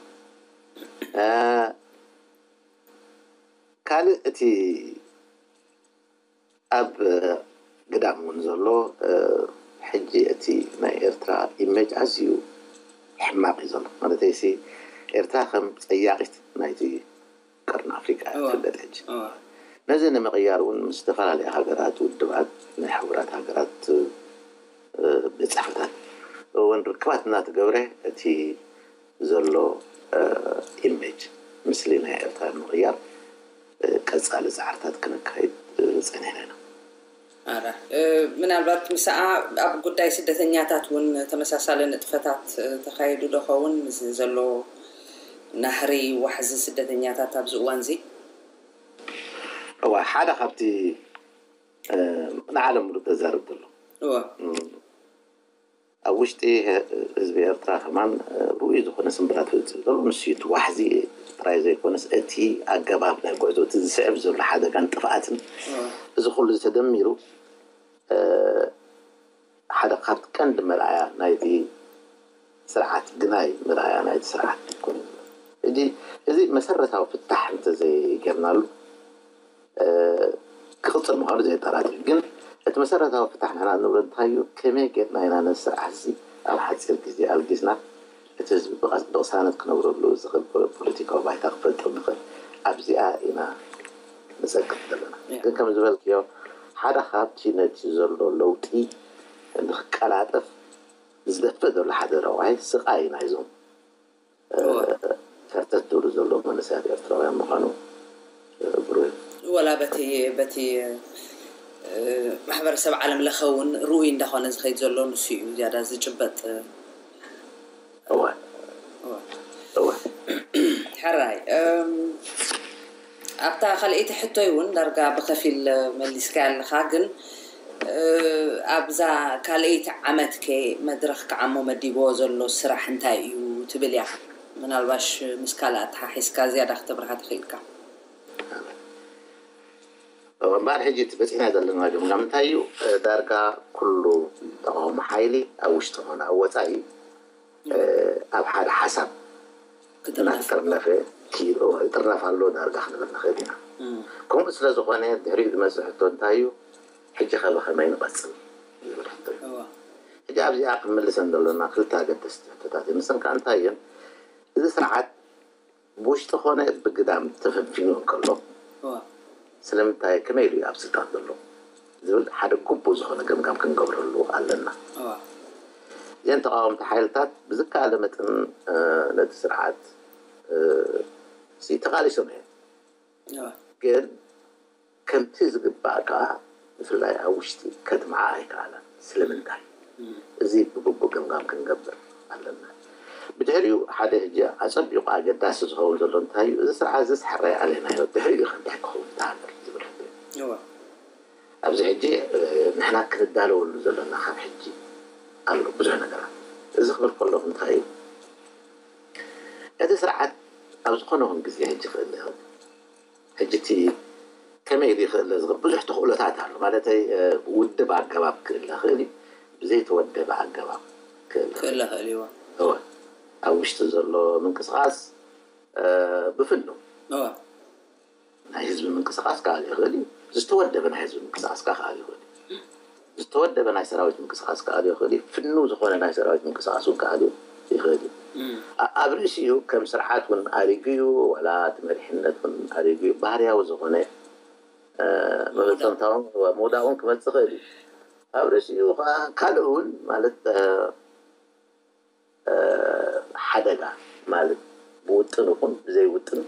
ካልእ እቲ ኣብ ግዳም እውን ዘሎ ሕጂ እቲ ናይ ኤርትራ ኢሜጅ ኣዝዩ ሕማቕ እዩ ዘሎ። ማለተይሲ ኤርትራ ከም ጸያቒት ናይቲ ቀርኒ ኣፍሪቃ እያ ትፍለጥ ሕጂ። ነዚ ንምቕያር እውን ምስ ዝተፈላለያ ሃገራት፣ ውድባት፣ ናይ ሕቡራት ሃገራት ቤት ጽሕፈታት እውን ርክባት እናተገብረ እቲ ዘሎ ኢሜጅ፣ ምስሊ ናይ ኤርትራ ንምቕያር ቀጻሊ ጻዕርታት ክነካይድ ጸኒሕና ኢና። ኣረ ምናልባት ምስኣ ኣብ ጉዳይ ስደተኛታት እውን ተመሳሳሊ ንጥፈታት ተኻይዱ ዶ ኸውን? ምስ ዘሎ ናህሪ ዋሕዚ ስደተኛታት ኣብዚ እዋን እዚ እዋ ሓደ ካብቲ ንዓለም ሙሉእ ዘዛርብ ዘሎ እወ ኣብ ውሽጢ ህዝቢ ኤርትራ ከማን ርኡይ ዝኾነ ስምብራት ፈፂሙ ዘሎ ንሱ እዩ። እቲ ዋሕዚ ጥራይ ዘይኮነስ እቲ ኣገባብ ናይ ጉዕዞ እቲ ዝስዕብ ዘሎ ሓደጋን ጥፍኣትን እዚ ኩሉ ዝተደሚሩ ሓደ ካብቲ ቀንዲ መርኣያ ናይቲ ስርዓት ግናይ መርኣያ ናይቲ ስርዓት ኮይኑ እዚ መሰረታዊ ፍታሕ እንተዘይገርናሉ ክቕፅል ምዃኑ ዘየጠራጥር እዩ። ግን እቲ መሰረታዊ ፍታሕ ንሕና ንብሎ እንታይ እዩ? ከመይ ጌርና ኢና ነዚ ስርዓት እዚ ኣብ ሓፂር ግዜ ኣልጊስና እቲ ህዝቢ ብቕሳነት ክነብረሉ ዝኽእል ፖለቲካዊ ባይታ ክፈጥር ንኽእል? ኣብዚኣ ኢና ንፀግብ ዘለና። ግን ከም ዝበልክዮ ሓደ ካብቲ ነቲ ዘሎ ለውጢ ንክቀላጠፍ ዝደፍእ ዘሎ ሓደ ረዋይ ስቓይ ናይዞም ከርተት ዝብሉ ዘለዉ መንእሰያት ኤርትራውያን ምዃኑ ብሩህ እዩ። ወላ በቲ በቲ ማሕበረሰብ ዓለም ለኸ እውን ርኡይ እንዳኾነ ዝኸይድ ዘሎ ንሱ እዩ ዝያዳ ዝጭበጥ እወ እወ ሕራይ ኣብታ ካልኣይቲ ሕቶይ እውን ዳርጋ ብኸፊል መሊስካ ኣለኻ ግን ኣብዛ ካልኣይቲ ዓመት ከ መድረኽ ክዓሞ መዲብዎ ዘሎ ስራሕ እንታይ እዩ ትብል እያ ምናልባሽ ምስ ካልእ ኣተሓሒዝካ ዝያዳ ክተብርሃ ትኽእልካ እምበኣር ሕጂ እቲ በፂሕና ዘለና ግምጋም እንታይ እዩ ዳርጋ ኩሉ ተቃውሞ ሓይሊ ኣብ ውሽጢ ኾነ ኣብ ወፃኢ ኣብ ሓደ ሓሳብ እናተጠርነፈ ይጥርነፍ ኣሎ ዳርጋ ክንብል ንኽእል ኢና። ከምኡ ስለ ዝኾነ ድሕሪኡ ዝመፅእ ሕቶ እንታይ እዩ? ሕጂ ከ ብኸመይ ንቐፅል ዝብል ሕቶ እዩ። ሕጂ ኣብዚኣ ክንምልሰን ዘለና ክልተ ኣገደስቲ ሕቶታት እዩ። ንሰን ከዓ እንታይ እየን? እዚ ስርዓት ብውሽጢ ኮነ ብግዳም ተፈንፊኑ እንከሎ ስለምንታይ ከመይ ኢሉ ኣብ ስልጣን ዘሎ ዝብል ሓደ ግቡእ ዝኾነ ገምጋም ክንገብረሉ ኣለና። እዘን ተቃወምቲ ሓይልታት ብዝከኣለ መጠን ነቲ ስርዓት ተቃሊሶም እየን። ግን ከምቲ ዝግባእ ከዓ ብፍላይ ኣብ ውሽጢ ከድምዓ ኣይከኣላን። ስለምንታይ? እዚ ብግቡእ ገምጋም ክንገብር ኣለና። ብድሕሪኡ ሓደ ሕጂ ኣጸቢቑ ኣገዳሲ ዝኸውን ዘሎ እንታይ እዩ? እዚ ስርዓት እዚ ሕራይ ኣለናዮ ድሕሪኡ ከ እንታይ ክኸውን እታ ሃገር ዝብል ሕቶ እዩ። ኣብዚ ሕጂ ንሕና ክንዳለወሉ ዘለና ካብ ሕጂ ኣሎ ብዙሕ ነገራት። እዚ ክብል ከለኹ እንታይ እዩ? እቲ ስርዓት ኣብ ዝኾነ ኹን ግዜ ሕጂ ክእል ይኽእል ሕጂ እቲ ከመይ ኢሉ ይኽእል ዝብል ብዙሕ ተኽእሎታት ኣሎ። ማለተይ ውድብ ኣገባብ ክእል ይኽእል እዩ፣ ብዘይተወደበ ኣገባብ ክእል ይኽእል። ክእል ይኽእል እዩ። እወ፣ ኣብ ውሽጢ ዘሎ ምንቅስቓስ ብፍኑ ናይ ህዝቢ ምንቅስቓስ ክኣል ይኽእል እዩ፣ ዝተወደበ ናይ ህዝቢ ምንቅስቓስ ክኣ ክኣል ይኽእል እዩ። ዝተወደበ ናይ ሰራዊት ምንቅስቃስ ክኣልዮ ይኽእል እዩ። ፍኑው ዝኾነ ናይ ሰራዊት ምንቅስቃስ እውን ክኣልዮ ይኽእል እዩ። ኣብ ርእሲኡ ከም ስርዓት እውን ኣሪጉ እዩ፣ ዋላ እቲ መሪሕነት እውን ኣሪጉ እዩ። ባህርያዊ ዝኾነ መበጸምታውን ምውዳቕን ክመጽእ ይኽእል እዩ። ኣብ ርእሲኡ ከዓ ካልእ እውን ማለት ሓደጋ ማለት ብውጥን ይኹን ብዘይውጥን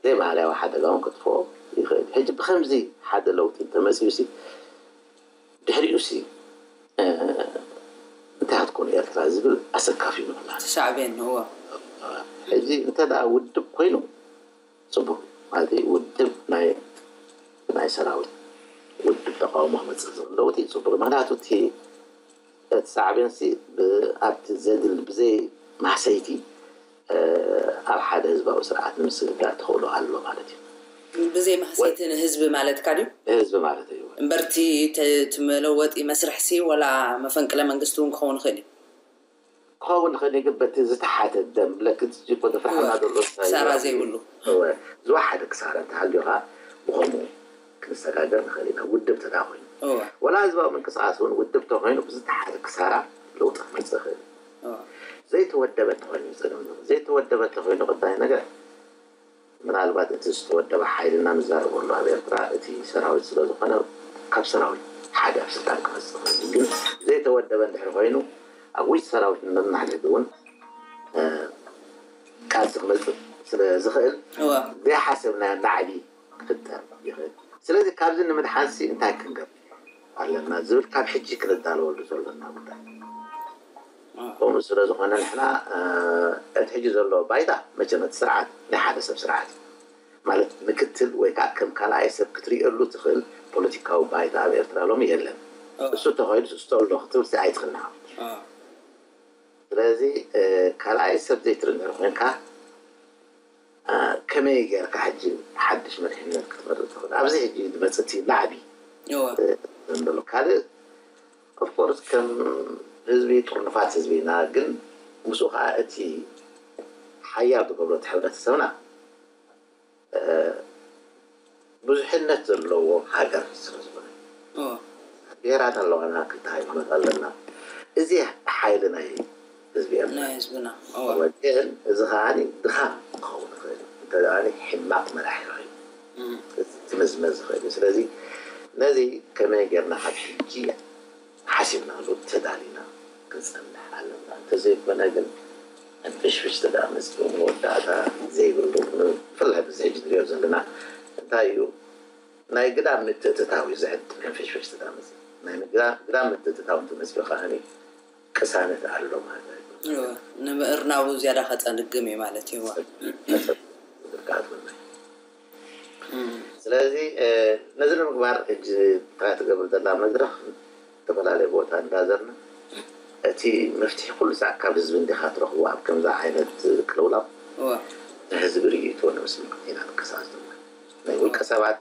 ዘይባህርያዊ ሓደጋ እውን ከጥፍኦ ይኽእል እዩ። ሕጂ ብኸምዚ ሓደ ለውጢ እንተመፅኡ ሲ ድሕሪኡ ሲ እንታይ ክትኮኑ ኤርትራ ዝብል ኣሰካፊ ይመስላል። ሳዕቤን እዎ። ሕጂ እንተ ደኣ ውድብ ኮይኑ ፅቡቅ ማለት ውድብ ናይ ናይ ሰራዊት ውድብ ተቃውሞ ክመፅእ ዝኽእል ለውጢ ፅቡቅ ምክንያቱ እቲ እቲ ሳዕቤንሲ ኣብቲ ዘድሊ ብዘይ ማህሰይቲ ኣብ ሓደ ህዝባዊ ስርዓት ንምስግጋር ተኽእሎ ኣሎ ማለት እዩ። ብዘይ ማህሰይቲ ንህዝቢ ማለትካ ድዩ? ንህዝቢ ማለት እዩ። እምበርቲ እቲ መለወጢ መስርሕሲ ወላ መፈንቅለ መንግስቲ እውን ክኸውን ይኽእል እዩ። ክኸውን ይኽእል እዩ ግን በቲ ዝተሓተ ደም ለክት እኮ ዘፍርሓና ዘሎ ክሳራ ዘይብሉ ዝወሓደ ክሳራ እንተሃልዩ ከዓ ብኸምኡ ክንሰጋገር ንኽእል ኢና ውድብ ተዳ ኮይኑ ወላ ህዝባዊ ምንቅስቃስ እውን ውድብ ተኮይኑ ብዝተሓተ ክሳራ ለውጢ ክመፅእ ይኽእል ዘይተወደበ እንተኮይኑ ዝፀገም ዘይተወደበ እንተኮይኑ ቀዳይ ነገር ምናልባት እቲ ዝተወደበ ሓይልና ንዛረበሉ ኣብ ኤርትራ እቲ ሰራዊት ስለዝኮነ ካብ ሰራዊት ሓደ ኣብ ስልጣን ክመፅእ ይኽእል ግን ዘይተወደበ እንድሕር ኮይኑ ኣብ ውሽጢ ሰራዊት ነናሕድሕድ እውን ቃልሲ ክመፅእ ስለ ዝኽእል ዘይሓሰብናዮ ናዕቢ ክፍጠር ይኽእል። ስለዚ ካብዚ ንምድሓንሲ እንታይ ክንገብር ኣለና ዝብል ካብ ሕጂ ክንዳለወሉ ዘሎና ጉዳይ ከምኡ ስለ ዝኾነ ንሕና እቲ ሕጂ ዘሎ ባይታ መቸም እቲ ስርዓት ናይ ሓደ ሰብ ስርዓት እዩ ማለት ምክትል ወይ ከዓ ከም ካልኣይ ሰብ ክትሪእሉ ትኽእል ፖለቲካዊ ባይታ ኣብ ኤርትራ ሎሚ የለን። እሱ ተኸይዱ ስስቶ ኣሎ ክትብል ኣይትኽእልና። ስለዚ ካልኣይ ሰብ ዘይትርኢ እንድሕር ኮይንካ ከመይ ጌርካ ሕጂ ሓድሽ መሪሕነት ክትመርጥ ትኽእል? ኣብዚ ሕጂ ዝመፅእ እቲ ላዕቢ ዘሎ ካልእ ኦፍኮርስ ከም ህዝቢ ጥርኑፋት ህዝቢ ኢና፣ ግን ምስኡ ከዓ እቲ ሓያል ዝገብሮ እቲ ሕብረተሰብና ብዙሕነት ዘለዎ ሃገር ስለ ዝኾነ ብሄራት ኣለዋና፣ ክልተ ሃይማኖት ኣለና። እዚ ሓይሊ ናይ ህዝቢ ኤርትራ ናይ ህዝብና። ግን እዚ ከዓ ድኻም ክኸውን ይኽእል፣ እንተ ሕማቕ መራሒ ኮይኑ ትምዝመዝ ይኽእል እዩ። ስለዚ ነዚ ከመይ ጌርና ካብ ሕጂ ሓሲብናሉ ተዳሊና ክንጸንሕ ኣለና። እንተዘይኮነ ግን ሕንፍሽፍሽ ተዳመፅ መወዳእታ ዘይብሉ፣ ብፍላይ ብዚ ሕጂ ንሪኦ ዘለና እንታይ እዩ ናይ ግዳም ምትእትታው እዩ። ዝዕድም ሕንፍሽፍሽ ተዳመፅ ናይ ግዳም ምትእትታው እንተመፅኡ ከዓኒ ቅሳነት ኣሎ ማለት እዩ። ንምእርናቡ ዝያዳ ከፀግም እዩ ማለት እዩ። ስለዚ ነዚ ንምግባር ሕጂ እንታይ ትገብር ዘላ መድረኽ ዝተፈላለየ ቦታ እንዳዘርና እቲ መፍትሒ ኩሉ ሳዕ ካብ ህዝቢ እንዲኻ ትረኽቦ ኣብ ከምዚ ዓይነት ቅልውላው ንህዝቢ ርእይቶ ንምስማዕ ኢና ንንቀሳቐስ ዘለና። ናይ ውልቀ ሰባት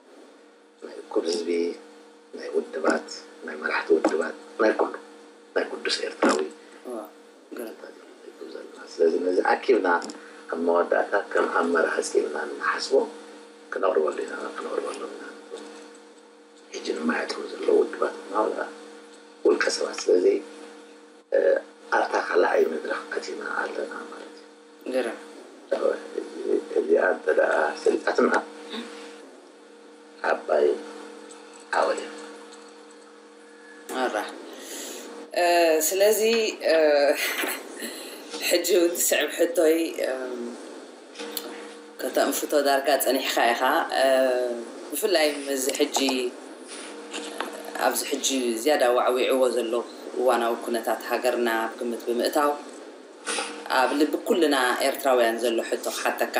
ናይ እኩብ ህዝቢ፣ ናይ ውድባት፣ ናይ መራሕቲ ውድባት፣ ናይ ኩሉ ናይ ቅዱስ ኤርትራዊ ዘለና። ስለዚ ነዚ ኣኪብና ኣብ መወዳእታ ከም ኣመራርፂ ኢልና እንሓስቦ ክነቕርበሉ ኢና፣ ክነቕርበሎም ኢና። ሕጂ ንማያተው ዘለዉ ውድባት ናውራ ውልቀ ሰባት ስለዚ ኣብታ ካልኣይ መድረኽ ኣቲና ኣለና ማለት እዩ። ገረም። እዚኣ እንተ ደኣ ሰሊጣትና ዓባይ ዓወት እያ። ኣራ ስለዚ ሕጂ እውን ትስዕብ ሕቶይ ከተንፍቶ ዳርጋ ጸኒሕካ ኢኻ። ብፍላይ እዚ ሕጂ ኣብዚ ሕጂ ዝያዳ ዋዕዊዕዎ ዘሎ እዋናዊ ኩነታት ሃገርና ኣብ ግምት ብምእታው ኣብ ልቢ ኩልና ኤርትራውያን ዘሎ ሕቶ ክሓተካ።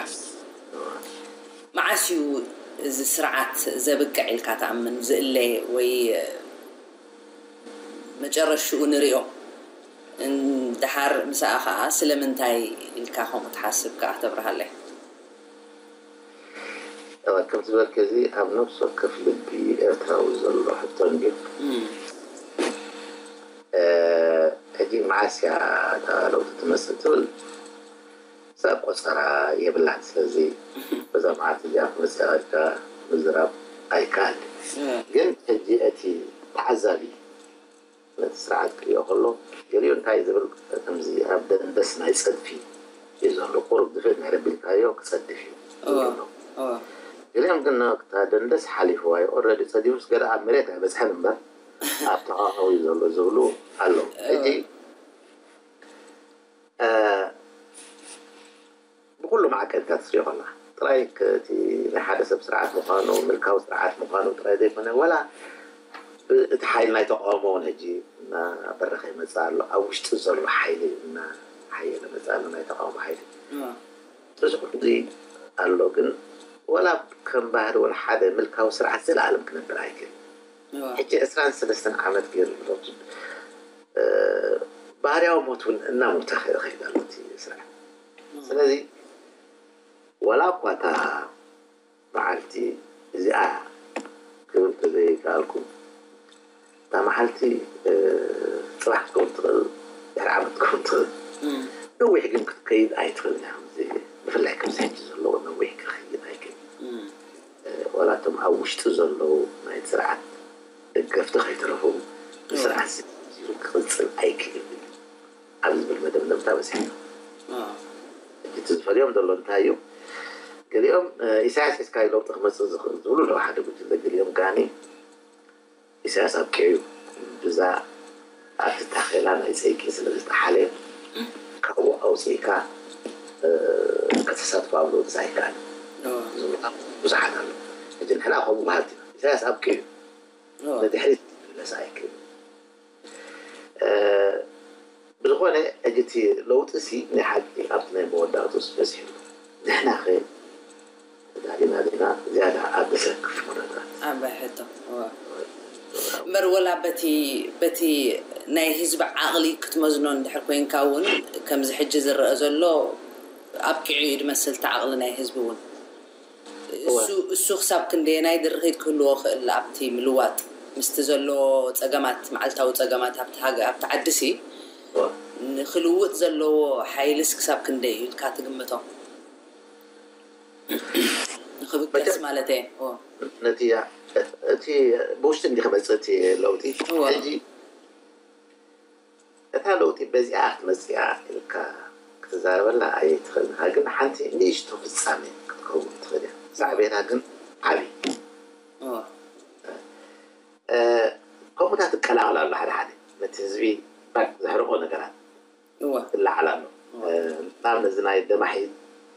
መዓስ እዩ እዚ ስርዓት ዘብቅዕ ኢልካ ትኣምን? ዝእለ ወይ መጨረሽኡ ንሪኦ። እንድሓር ምሳኣ ኸዓ ስለምንታይ ኢልካ ከምኡ ትሓስብ ከኣ ተብርሃለይ። እወ፣ ከምቲ ዝበልክዮ እዚ ኣብ ነፍሲ ወከፍ ልቢ ኤርትራዊ ዘሎ ሕቶ እንድዩ። ሕጂ መዓስ እያ እታ ለውጢ ትመጽእ ትብል ሰብ ቆጸራ የብላን። ስለዚ በዛ መዓልቲ እዚኣ ክመጽእ ኢልካ ምዝራብ ኣይከኣልን። ግን ሕጂ እቲ ተዓዛቢ ነቲ ስርዓት ክሪኦ ከሎ ገሊኡ እንታይ ዝብል ከምዚ ኣብ ደንደስ ናይ ጸድፊ እዩ ዘሎ። ቁሩብ ድፍእ እንድሕር ኣቢልካዮ ክጸድፍ እዩ ዝብል ዘሎ። ገሊኦም ግን እታ ደንደስ ሓሊፍዋ እዩ። ኦረዲ ጸዲፉስ ገለ ኣብ መሬት ኣይበጽሐን እምበር ኣብ ተቓውሞ እዩ ዘሎ ዝብሉ ኣለዉ። ሕጂ ብኩሉ መዓቀኒታት ትሪኦ ከለኻ ጥራይ እቲ ናይ ሓደ ሰብ ስርዓት ምዃኑ ምልካዊ ስርዓት ምዃኑ ጥራይ ዘይኮነ ዋላ እቲ ሓይሊ ናይ ተቃውሞ እውን ሕጂ እናበረኸ ይመፅእ ኣሎ። ኣብ ውሽጢ ዘሎ ሓይሊ እናሓየለ መፅእ ኣሎ ናይ ተቃውሞ ሓይሊ። እዚ ኩሉ እዚ ኣሎ ግን ዋላ ከም ባህሪ ዋላ ሓደ ምልካዊ ስርዓት ዘለኣለም ክነብር ኣይክእል። ሕጂ ዕስራን ሰለስተን ዓመት ገይሩ ኣሎ። ባህርያዊ ሞት እውን እናሞተ ይኸይድ ኣሎ እቲ ስርዓት። ስለዚ ዋላ እኳ እታ መዓልቲ እዚኣ ክብል ተዘይከኣልኩ እታ መዓልቲ ፅባሕ ክትከውን ትኽእል፣ ድሕሪ ዓመት ክትከውን ትኽእል። ነዊሕ ግን ክትከይድ ኣይትኽእልን እያ። ብፍላይ ከምዚ ሕጂ ዘለዎ ነዊሕ ክኸይድ ኣይክእልን። ዋላ እቶም ኣብ ውሽጢ ዘለዉ ናይ ስርዓት ደገፍቲ ከይተረፉ ብስርዓት ክቕፅል ኣይክእልን እዩ ኣብ ዝብል መደምደምታ በፂሕና። እቲ ዝፈልዮም ዘሎ እንታይ እዩ? ገሊኦም ኢሳያስ ሒዝካዩ ለውጢ ክመፅእ ዝኽእል ዝብሉ ኣለዉ ሓደ ጉጅለ፣ ገሊኦም ከዓኒ ኢሳያስ ኣብቂዑ እዩ፣ ብዛ ኣብቲ ታኼላ ናይ ፀይቂ ስለ ዝተሓለየ ካብኡ ኣውፂእካ ከተሳትፎ ኣብ ለውጢ ኣይከኣልን ዝብሉ ብዙሓት ኣለዉ። ሕጂ ንሕና ከምኡ በሃልቲ ኢና። ኢሳያስ ኣብቂዑ እዩ፣ ንድሕሪት ክምለስ ኣይክእልን። ብዝኾነ ሕጂ እቲ ለውጢ ሲ ናይ ሓቂ ኣብቲ ናይ መወዳእትኡስ በፂሑ ኣሎ። ንሕና ኸ ተዳሊና ዲና ዝያዳ ኣብ ዘሰክፍ ኩነታት? ዓባይ ሕቶ። እምበር ወላ በቲ በቲ ናይ ህዝቢ ዓቕሊ ክትመዝኖ እንድሕር ኮይንካ እውን ከምዚ ሕጂ ዝረአ ዘሎ ኣብቂዑ እዩ ዝመስል እቲ ዓቕሊ ናይ ህዝቢ እውን። እሱ እሱ ክሳብ ክንደየናይ ድርኺት ክህልዎ ክእል ኣብቲ ምልዋጥ ምስቲ ዘሎ ጸገማት፣ መዓልታዊ ጸገማት ኣብቲ ሃገ-፣ ኣብቲ ዓዲ ሲ ንክልውጥ ዘለዎ ሓይልስ ክሳብ ክንደይ እዩ ኢልካ ትግምቶ? ንክብገስ ማለት እየ። ነቲ እቲ ብውሽጢ እንዲ ክመፅእ እቲ ለውጢ ሕጂ እታ ለውጢ በዚኣ ክትመፅእ እያ ኢልካ ክትዛረበላ ኣይትኽእልን ኢኻ። ግን ሓንቲ ንእሽቶ ፍጻሜ ክትከውን ትኽእል እያ። ሳዕቤና ግን ዓብዪ። ከምኡታት ትቀላቐል ኣሎ ሓደ ሓደ ነቲ ህዝቢ ዘሕርቆ ነገራት ትለዓል ኣሎ። ንኣብነት እዚ ናይ ደማሒ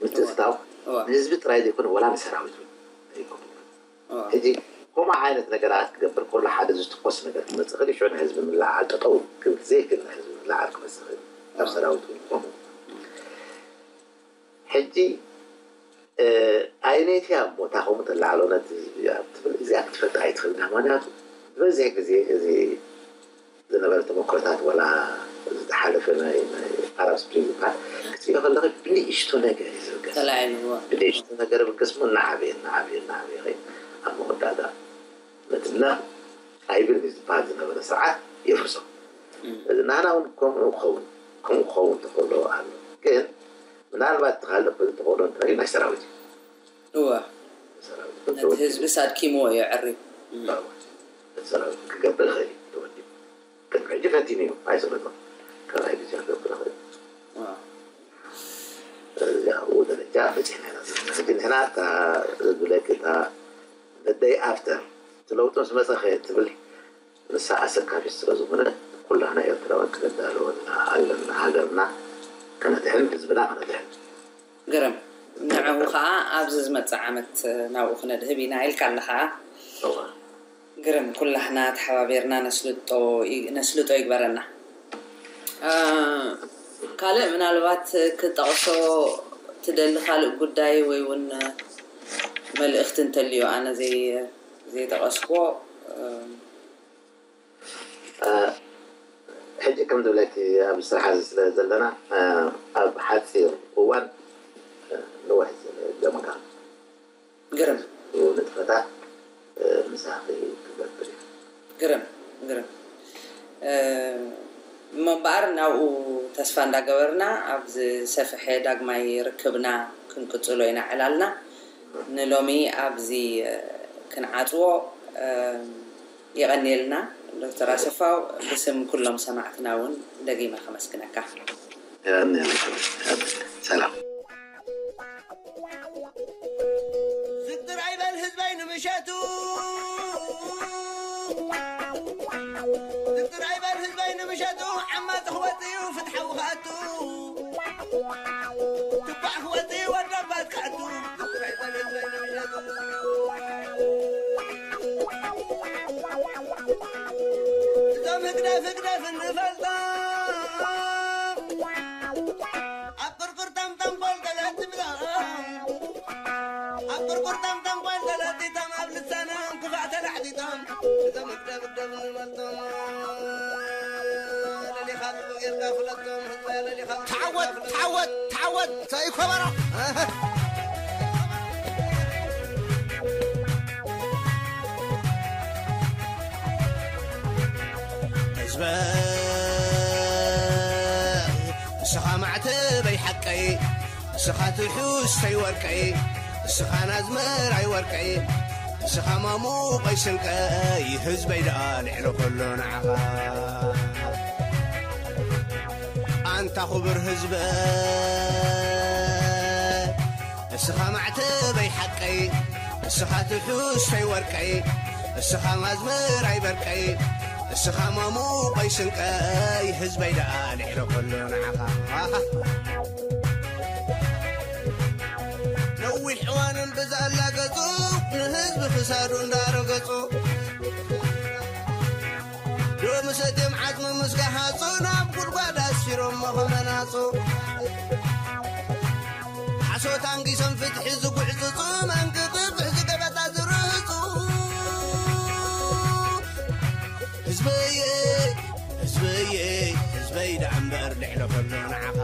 ምትእትታው ንህዝቢ ጥራይ ዘይኮነ ዋላ ንሰራዊት እውን ኣይከውን። ሕጂ ከምኡ ዓይነት ነገራት ክገብር ከሎ ሓደ ዝትኮስ ነገር ክመፅእ ክእል እዩ። ሽዑ ንህዝቢ ምልዓል ጠጠው ክብል ዘይክእል ንህዝቢ ምልዓል ክመፅእ ክእል እዩ። ኣብ ሰራዊት እውን ከምኡ። ሕጂ ኣየነይቲ እያ ቦታ ከምኡ ተላዕሎ ነቲ ህዝቢ እያ ትብል እዚኣ ክትፈልጣ ኣይትኽእል። ምክንያቱ ዝበዝሕ ግዜ እዚ ዝነበረ ተመክሮታት ዋላ ዝሓለፈ ናይ ናይ ኣረብ ስፕሪንግ ዝበሃል ክትሪኦ ከለኺ ብንእሽቶ ነገር እዩ ዝብገስ። ተላዒልዎ። ብንእሽቶ ነገር ብገስ ሞ እናዓበየ እናዓበየ እናዓበየ ኸይዱ ኣብ መወዳእታ ነቲ ነኽ ኣይብል ዝበሃል ዝነበረ ስርዓት የፍርሶ። እዚ ናህና እውን ከምኡ ክኸውን ከምኡ ክኸውን ተኽእሎ ኣሎ። ግን ምናልባት እቲ ካልእ ክብል ተኽእሎ እንተሪኡ ናይ ሰራዊት እዩ። እወ። ሰራዊት ነቲ ህዝብስ ኣድኪምዎ እዩ የዕርዩ። እወ። እቲ ሰራዊት ክገብር ይኽእል እዩ ተወዲቡ። ቅድሚ ሕጂ ፈቲኑ እዩ ኣይስረቶም። ካልኣይ ግዜ ክገብር ይኽእል። እወ። ስለዚ ኣብኡ ደረጃ በፂሕና ኢና ዘለና። ሕጂ ንሕና እታ ዝብለኪ እታ the day after እቲ ለውጢ ምስ መፀ ከ ትብል ንሳ ኣሰካፊት ስለ ዝኾነ ኩላህና ኤርትራውያን ክንዳለወላ ኣለና። ሃገርና ከነድሕን ህዝብና ከነድሕን። ግርም። ንዕኡ ከዓ ኣብዚ ዝመፅእ ዓመት ናብኡ ክነድህብ ኢና ኢልካ ኣለኻ። እወ። ግርም። ኩላህና ተሓባቢርና ነስልጦ ይ- ነስልጦ ይግበረና። እ፣ ካልእ ምናልባት ክጠቕሶ ትደሊ ካልእ ጉዳይ ወይ እውን መልእኽቲ እንተልዮ ኣነ ዘይ- ዘይጠቐስክዎ እ፣ ሕጂ ከም ዝብለኪ ኣብ ስራሕ እዚ ስለ ዘለና ኣብ ሓፂር እዋን ነዋሕ ዝበለ ገምጋም ግርም ንጥፈታት ምሳኺ ክገብር እዩ። ግርም ግርም እሞ እምበኣር ናብኡ ተስፋ እንዳገበርና ኣብ ዝሰፍሐ ዳግማይ ርክብና ክንቅፅሎ ኢና ዕላልና። ንሎሚ ኣብዚ ክንዓፅዎ። የቐንየልና ዶክተር ኣሰፋው፣ ብስም ኩሎም ሰማዕትና እውን ደጊመ ከመስግነካ። ሰላም። ዝግትር ኣይበል ህዝበይ ንምሸቱ ዝግትር ኣይበል ህዝበይ ንምሸቱ ዓማ ዝኽወት እዩ ፍትሓዊ ክኣቱ ትኳዕ ክወጽእ ወዳባት ክኣቱ እዞም ህግደፍ ህግደፍ እንፈልጦም ኣብ ቅርቅርቶም ተንኮል ተለጢጦም ኣብ ቅርቅርቶም ተንኮል ተለጢጦም ኣብ ልሳኖም ክፋእ ተላዕጢጦም እዞም ህግደፍ ህግደፍ እንፈልጦም ለሊኻ ብሩቕ ጌርካ ፍለጦም ህዝበይ ለሊኻ ብሩቕ ጌርካ ፍለጦም ተዓወት ተዓወት ተዓወት ሰይኮበሮ ህዝበይ ንስኻ ማዕተበይ ሓቀይ ንስኻ ትሑዝተይ ወርቀይ ንስኻ ናዝመራይ ወርቀይ ንስኻ ማሙቐይ ስንቀይ ህዝበይ ደኣ ልዕሊ ኩሉ ንዓኻ ኣንታ ክቡር ህዝበ እስኻ ማዕተበይ ሓቀይ እስኻ ትሑዝተይ ወርቀይ እስኻ ኣዝመራይ በርቀይ እስኻ ማሙቐይ ስንቀይ ህዝበይ ደኣ ልዕሊ ኩሉ ንዓኻ ነዊሕ እዋን እምብዛ ኣላገጹ ንህዝቢ ክሳዱ እንዳረገጹ ሎምስ እትም ዓጽሚ ምስ ገሃጹ ናብ ጉድጓድ ኣስፊሮሞ ከመናጹ ሓሶት ኣንጊሶም ፍትሒ ዝጉዕጽጹ መንግብብሕ ዝገበታ ዝርህጹ ህዝበየ ህዝበየ ህዝበይ ደኣ እምበር ልዕለ ከሎ ንዓኻ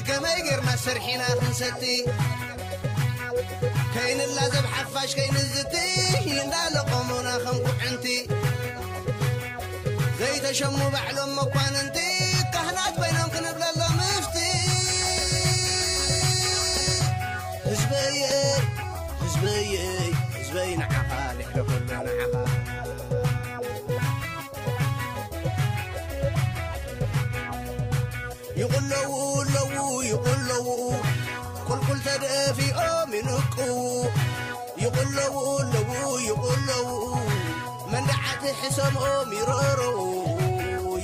ከመይ ጌርና ሰርሒና ክንሰቲ? ከይንላዘብ ሓፋሽ ከይንዝቲ፣ እንዳለቆሙና ከም ኩዕንቲ። ዘይተሸሙ ባዕሎም መኳንንቲ፣ ካህናት ኮይኖም ክንብለሎም ምፍቲ። ህዝበየ፣ ህዝበየ፣ ህዝበይ ንዓኻ፣ ልዕሊ ኩሉ ንዓኻ። ይቕለዉ ኣለዉ፣ ይቕለዉ፣ ቁልቁል ተደፊኦም ይንቅዉ። ይቕለዉ ኣለዉ፣ ይቕለዉ፣ መንደዓት ሕሰምኦም ይረረዉ።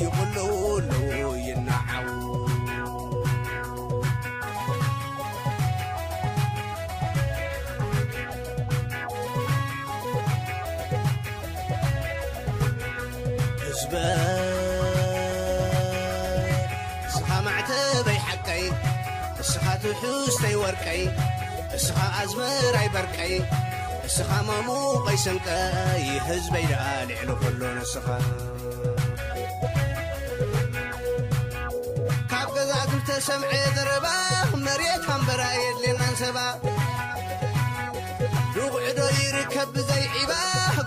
ይቕለዉ ኣለዉ፣ ይነዓዉ። ህዝበ፣ እስኻ ማዕተበይ ሓቀይ፣ እስኻ ትሕዝተይ ወርቀይ፣ እስኻ ኣዝመራይ በርቀይ፣ እስኻ መሙቐይ ስንቀይ፣ ህዝበይ ደኣ ልዕሊ ኩሉ ንስኻ። ካብ ገዛእቲ ዝተሰምዐ ዘረባ፣ መሬት ኣንበራ የድልየናን ሰባ። ርጉዒ ዶ ይርከብ ብዘይ ዒባ፣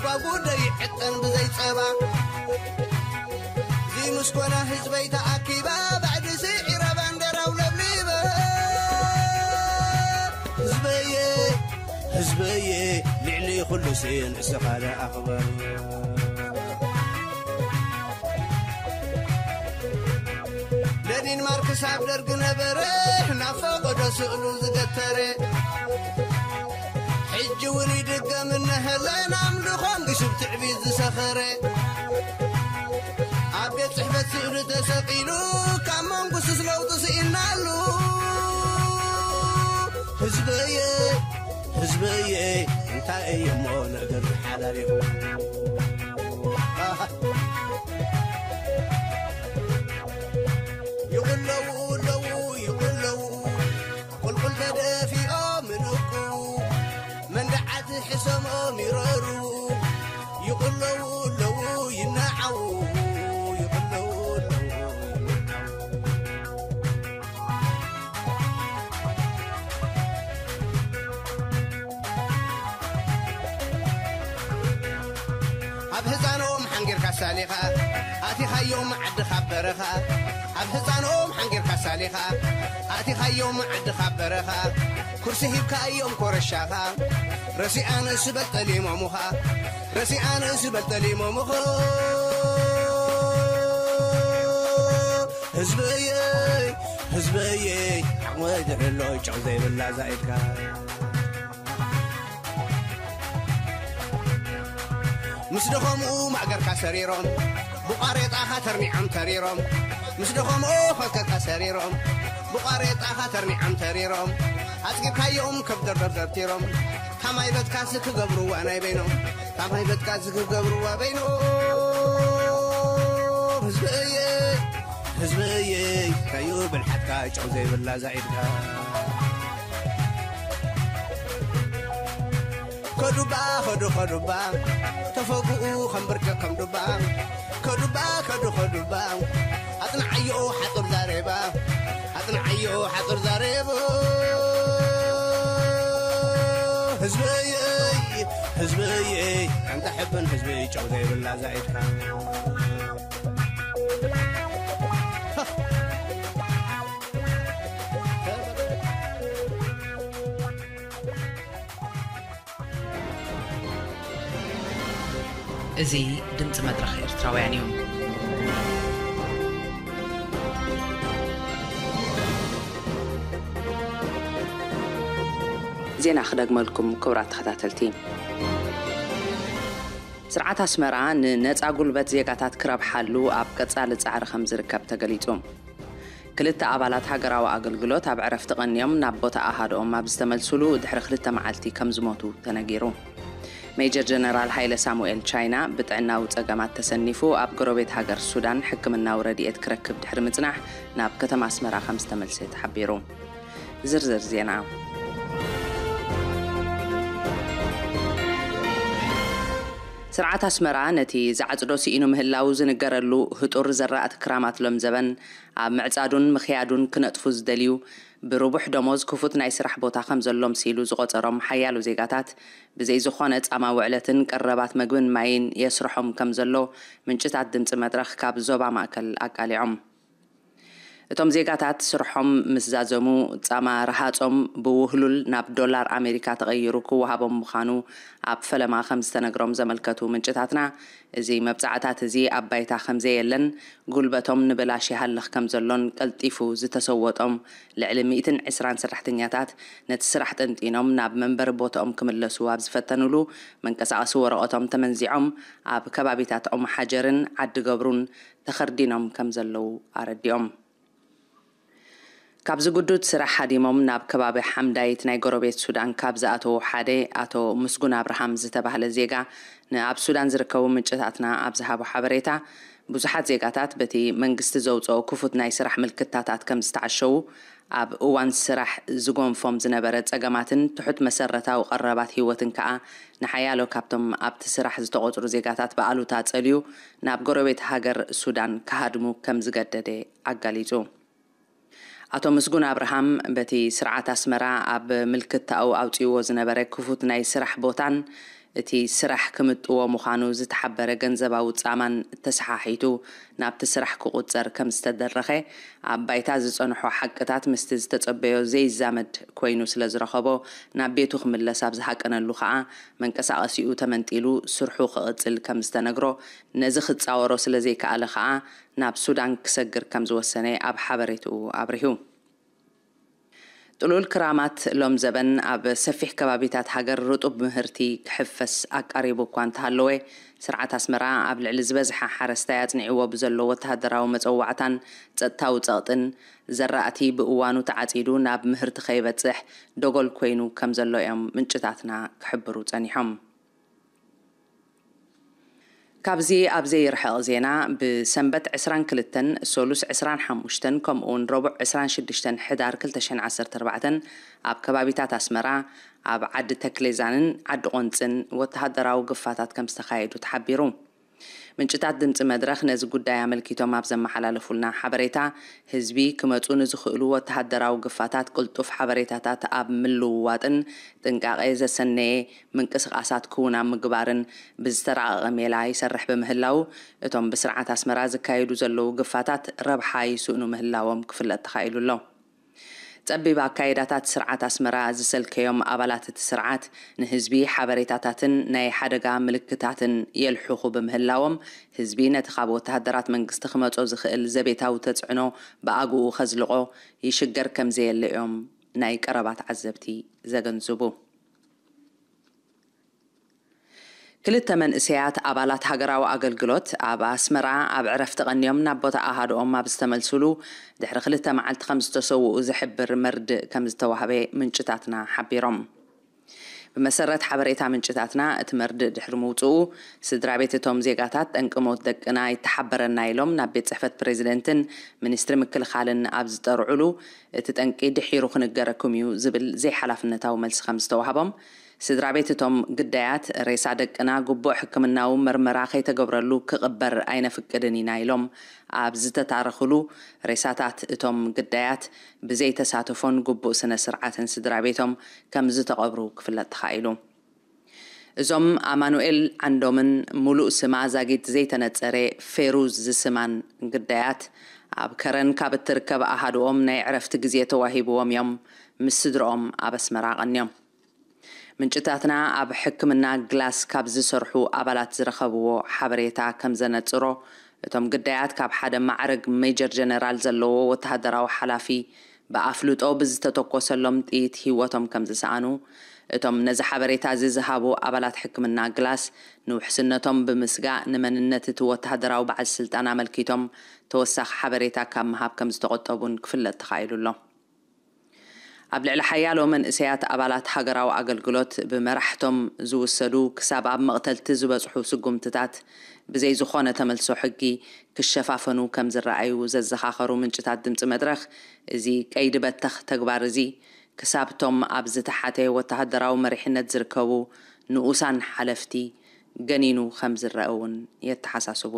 ጓጉ ዶ ይዕጠን ብዘይ ጸባ። እዚ ምስኮና ህዝበይ ተኣኪባ፣ ባዕዲ ስዒራ ባንደራው ለብሊባ። ህዝበየ፣ ህዝበየ፣ ልዕሊ ኩሉ ስን እስኻ ደኣ ኣኽበር። ለኒን ማርክስ ኣብ ደርግ ነበረ፣ ናብ ፈቐዶ ስእሉ ዝገተረ። ሕጂ እውን ይድገም እነሀለን፣ ኣምልኾን ግሽብ ትዕቢት ዝሰኸረ። ኣብ ቤት ጽሕፈት ስእሉ ተሰቒሉ፣ ካብ መንጉስስ ለውጢ ስኢናሉ። ህዝበየ፣ ህዝበየ፣ እንታይ እዩ እሞ ነገር ሓላሊኹ? ይቕለዉ ኣለዉ፣ ይቕለዉ፣ ቁልቁል ተደፊኦም እንቁ፣ መንደዓት ሕሰሞም ይረሩ። ይቕለዉ ኣለዉ፣ ይነዓዉ፣ ይቕለዉ ኣለዉ፣ ይነዓዉ። ኣብ ህፃኖም ሓንጊርካ ሳሊኻ ኣቲኻዮም ዓድኻ በረኻ። ኣብ ህፃኖም ሓንጊርካ ሳሊኻ ኣቲኻዮም ዓድኻ በረኻ። ኩርሲ ሂብካዮም ኮረሻኻ ረሲኣንስ በልጠሊሞምኻ። ረሲኣንስ በልጠሊሞምኻ። ህዝበየይ፣ ህዝበየይ፣ ዓቕመይ ድሕሎ ጨው ዘይብላ ዛኢድካ። ምስ ደኸሙ ማእገርካ ሰሪሮም፣ ብቋሬጣኻ ተርኒዖም ተሪሮም። ምስ ደኸሙ ኸከካ ሰሪሮም፣ ብቋሬጣኻ ተርኒዖም ተሪሮም። ኣጽጊብካዮም ከብደርደር ደርቲሮም። ታማይ በትካሲ ክገብርዋ ናይ በይኖም። ታማይ በትካሲ ክገብርዋ በይኖም። ህዝበየይ፣ ህዝበየይ፣ ከዩ ብልሓትካ ጨው ዘይብላ ዛኢድካ። ከዱባ፣ ከዱ፣ ከዱባ፣ ተፈግኡ ከም ብርጭቕ ከም ዱባ። ከዱባ፣ ከዱ፣ ከዱባ፣ ኣጽንዓዮ ሓጹር ዛሬባ። ኣጽንዓዮ ሓጹር ዛሬባ። ህዝበየይ፣ ህዝበየይ፣ ኣንታ ሕብን ህዝበይ ጨው ዘይብላ ዛኢድካ። እዚ ድምጺ መድረኽ ኤርትራውያን እዩ። ዜና ክደግመልኩም ክቡራት ተኸታተልቲ። ስርዓት ኣስመራ ንነጻ ጉልበት ዜጋታት ክረብሓሉ ኣብ ቀጻሊ ጻዕሪ ከም ዝርከብ ተገሊጹ። ክልተ ኣባላት ሃገራዊ ኣገልግሎት ኣብ ዕረፍቲ ቀንዮም ናብ ቦታ ኣሃድኦም ኣብ ዝተመልሱሉ ድሕሪ ክልተ መዓልቲ ከም ዝሞቱ ተነጊሩ። ሜጀር ጀነራል ሃይለ ሳሙኤል ቻይና ብጥዕናዊ ጸገማት ተሰኒፉ ኣብ ጎረቤት ሃገር ሱዳን ሕክምናዊ ረድኤት ክረክብ ድሕሪ ምጽናሕ ናብ ከተማ ኣስመራ ከም ዝተመልሰ ተሓቢሩ። ዝርዝር ዜና። ስርዓት ኣስመራ ነቲ ዝዓጽዶ ስኢኑ ምህላው ዝንገረሉ ህጡር ዘራእቲ ክራማት ሎም ዘበን ኣብ ምዕጻዱን ምኽያዱን ክነጥፉ ዝደልዩ፣ ብርቡሕ ደሞዝ ክፉት ናይ ስራሕ ቦታ ከም ዘሎም ሲሉ ዝቖጸሮም ሓያሎ ዜጋታት፣ ብዘይ ዝኾነ ጻማ ውዕለትን ቀረባት መግብን ማይን የስርሖም ከም ዘሎ ምንጭታት ድምጺ መድረኽ ካብ ዞባ ማእከል ኣቃሊዖም። እቶም ዜጋታት ስርሖም ምስ ዛዘሙ፣ ጻማ ረሃጾም ብውህሉል ናብ ዶላር ኣሜሪካ ተቐይሩ ክወሃቦም ምዃኑ ኣብ ፈለማ ከም ዝተነግሮም ዘመልከቱ ምንጭታትና፣ እዚ መብጻዕታት እዚ ኣብ ባይታ ከም ዘየለን፣ ጉልበቶም ንብላሽ ይሃልኽ ከም ዘሎን ቀልጢፉ ዝተሰወጦም ልዕሊ ሚእትን ዕስራን ሰራሕተኛታት ነቲ ስራሕ ጠንጢኖም ናብ መንበሪ ቦታኦም ክምለሱ ኣብ ዝፈተኑሉ፣ መንቀሳቐሲ ወረቐቶም ተመንዚዖም ኣብ ከባቢታት ኦምሓጀርን ዓዲ ገብሩን ተኸርዲኖም ከም ዘለዉ ኣረዲኦም። ካብዚ ግዱድ ስራሕ ሃዲሞም ናብ ከባቢ ሓምዳይት ናይ ጎረቤት ሱዳን ካብ ዝኣተዉ ሓደ ኣቶ ምስጉን ኣብርሃም ዝተባህለ ዜጋ ንኣብ ሱዳን ዝርከቡ ምንጭታትና ኣብ ዝሃቦ ሓበሬታ፣ ብዙሓት ዜጋታት በቲ መንግስቲ ዘውፅኦ ክፉት ናይ ስራሕ ምልክታታት ከም ዝተዓሸዉ፣ ኣብ እዋን ስራሕ ዝጎንፎም ዝነበረ ጸገማትን ትሑት መሰረታዊ ቀረባት ህይወትን ከኣ ንሓያሎ ካብቶም ኣብቲ ስራሕ ዝተቖጽሩ ዜጋታት ብኣሉታ ጸልዩ ናብ ጎረቤት ሃገር ሱዳን ክሃድሙ ከም ዝገደደ ኣጋሊጹ። ኣቶ ምስጉን ኣብርሃም በቲ ስርዓት ኣስመራ ኣብ ምልክታኡ ኣውጺእዎ ዝነበረ ክፉት ናይ ስራሕ ቦታን እቲ ስራሕ ክምጥዎ ምዃኑ ዝተሓበረ ገንዘባዊ ጻማን ተሰሓሒቱ ናብቲ ስራሕ ክቑጸር ከም ዝተደረኸ፣ ኣብ ባይታ ዝጸንሖ ሓቅታት ምስቲ ዝተጸበዮ ዘይዛመድ ኮይኑ ስለ ዝረኸቦ፣ ናብ ቤቱ ክምለስ ኣብ ዝሃቀነሉ ከኣ መንቀሳቐሲኡ ተመንጢሉ ስርሑ ክቕጽል ከም ዝተነግሮ፣ ነዚ ክጻወሮ ስለ ዘይከኣለ ከኣ ናብ ሱዳን ክሰግር ከም ዝወሰነ ኣብ ሓበሬትኡ ኣብሪሁ። ጥሉል ክራማት ሎም ዘበን ኣብ ሰፊሕ ከባቢታት ሃገር ርጡብ ምህርቲ ክሕፈስ ኣቃሪቡ እኳ እንተሃለወ፣ ስርዓት ኣስመራ ኣብ ልዕሊ ዝበዝሐ ሓረስታይ ኣጽኒዕዎ ብዘሎ ወተሃደራዊ መጸዋዕታን ጸጥታዊ ጸቕጥን፣ ዘራእቲ ብእዋኑ ተዓጺዱ ናብ ምህርቲ ከይበጽሕ ደጎል ኮይኑ ከም ዘሎ እዮም ምንጭታትና ክሕብሩ ጸኒሖም። ካብዚ ኣብ ዘይርሕቕ ዜና፣ ብሰንበት ዕስራን ክልተን፣ ሰሉስ ዕስራን ሓሙሽተን፣ ከምኡውን ረቡዕ ዕስራን ሽዱሽተን ሕዳር ክልተ ሽሕን ዓሰርተ ኣርባዕተን ኣብ ከባቢታት ኣስመራ፣ ኣብ ዓዲ ተክሌዛንን ዓዲ ቆንጽን ወተሃደራዊ ግፋታት ከም ዝተኻየዱ ተሓቢሩ። ምንጭታት ድምጺ መድረኽ ነዚ ጉዳይ ኣመልኪቶም ኣብ ዘመሓላለፉልና ሓበሬታ፣ ህዝቢ ክመጹ ንዝኽእሉ ወተሃደራዊ ግፋታት ቅልጡፍ ሓበሬታታት ኣብ ምልውዋጥን ጥንቃቐ ዘሰነየ ምንቅስቓሳት ክውን ኣብ ምግባርን ብዝተራቐቐ ሜላ ይሰርሕ ብምህላው፣ እቶም ብስርዓት ኣስመራ ዝካየዱ ዘለዉ ግፋታት ረብሓ ይስእኑ ምህላዎም ክፍለጥ ተኻኢሉ ኣሎ። ጸቢብ ኣካይዳታት ስርዓት ኣስመራ ዝሰልከዮም ኣባላት እቲ ስርዓት፣ ንህዝቢ ሓበሬታታትን ናይ ሓደጋ ምልክታትን የልሕኹ ብምህላዎም፣ ህዝቢ ነቲ ካብ ወተሃደራት መንግስቲ ክመጾ ዝኽእል ዘቤታዊ ተጽዕኖ ብኣግኡ ከዝልቖ ይሽገር ከም ዘየለ እዮም ናይ ቀረባ ተዓዘብቲ ዘገንዝቡ። ክልተ መንእሰያት ኣባላት ሃገራዊ ኣገልግሎት ኣብ ኣስመራ ኣብ ዕረፍቲ ቀንዮም ናብ ቦታ ኣሃድኦም ኣብ ዝተመልሱሉ ድሕሪ ክልተ መዓልቲ ከም ዝተሰውኡ ዝሕብር መርድእ ከም ዝተዋህበ ምንጭታትና ሓቢሮም። ብመሰረት ሓበሬታ ምንጭታትና፣ እቲ መርድእ ድሕሪ ምውጽኡ፣ ስድራ ቤት እቶም ዜጋታት ጠንቂ ሞት ደቅና ይተሓበረና ኢሎም ናብ ቤት ጽሕፈት ፕሬዚደንትን ሚኒስትሪ ምክልኻልን ኣብ ዝጠርዑሉ፣ እቲ ጠንቂ ድሒሩ ክንገረኩም እዩ ዝብል ዘይሓላፍነታዊ መልሲ ከም ዝተዋህቦም፣ ስድራ ቤት እቶም ግዳያት፣ ሬሳ ደቅና ግቡእ ሕክምናዊ መርመራ ከይተገብረሉ ክቕበር ኣይነፍቅድን ኢና ኢሎም ኣብ ዝተታረኹሉ፣ ሬሳታት እቶም ግዳያት ብዘይተሳትፎን ግቡእ ስነ ስርዓትን ስድራ ቤቶም ከም ዝተቐብሩ ክፍለጥ ተኻኢሉ። እዞም ኣማኑኤል ዓንዶምን፣ ሙሉእ ስማ ዛጊት ዘይተነጸረ፣ ፌሩዝ ዝስማን ግዳያት፣ ኣብ ከረን ካብ እትርከብ ኣሃድኦም ናይ ዕረፍቲ ግዜ ተዋሂብዎም እዮም ምስ ስድርኦም ኣብ ኣስመራ ቀንዮም። ምንጭታትና ኣብ ሕክምና ግላስ ካብ ዝሰርሑ ኣባላት ዝረኸብዎ ሓበሬታ ከም ዘነጽሮ፣ እቶም ግዳያት ካብ ሓደ ማዕረግ ሜጀር ጀነራል ዘለዎ ወተሃደራዊ ሓላፊ ብኣፍልጦ ብዝተተኮሰሎም ጥይት ህይወቶም ከም ዝሰኣኑ፣ እቶም ነዚ ሓበሬታ እዚ ዝሃቡ ኣባላት ሕክምና ግላስ፣ ንውሕስነቶም ብምስጋእ ንመንነት እቲ ወተሃደራዊ በዓል ስልጣን ኣመልኪቶም ተወሳኺ ሓበሬታ ካብ ምሃብ ከም ዝተቖጠቡን ክፍለጥ ተኻኢሉ ኣሎ። ኣብ ልዕሊ ሓያሎ መንእሰያት ኣባላት ሃገራዊ ኣገልግሎት ብመራሕቶም ዝውሰዱ ክሳብ ኣብ መቕተልቲ ዝበጽሑ ስጉምትታት ብዘይ ዝኾነ ተመልሶ ሕጊ ክሸፋፈኑ ከም ዝረኣዩ ዘዘኻኸሩ ምንጭታት ድምጺ መድረኽ፣ እዚ ቀይዲ በተኽ ተግባር እዚ ክሳብ እቶም ኣብ ዝተሓተ ወተሃደራዊ መሪሕነት ዝርከቡ ንኡሳን ሓለፍቲ ገኒኑ ከም ዝረአ እውን የተሓሳስቡ።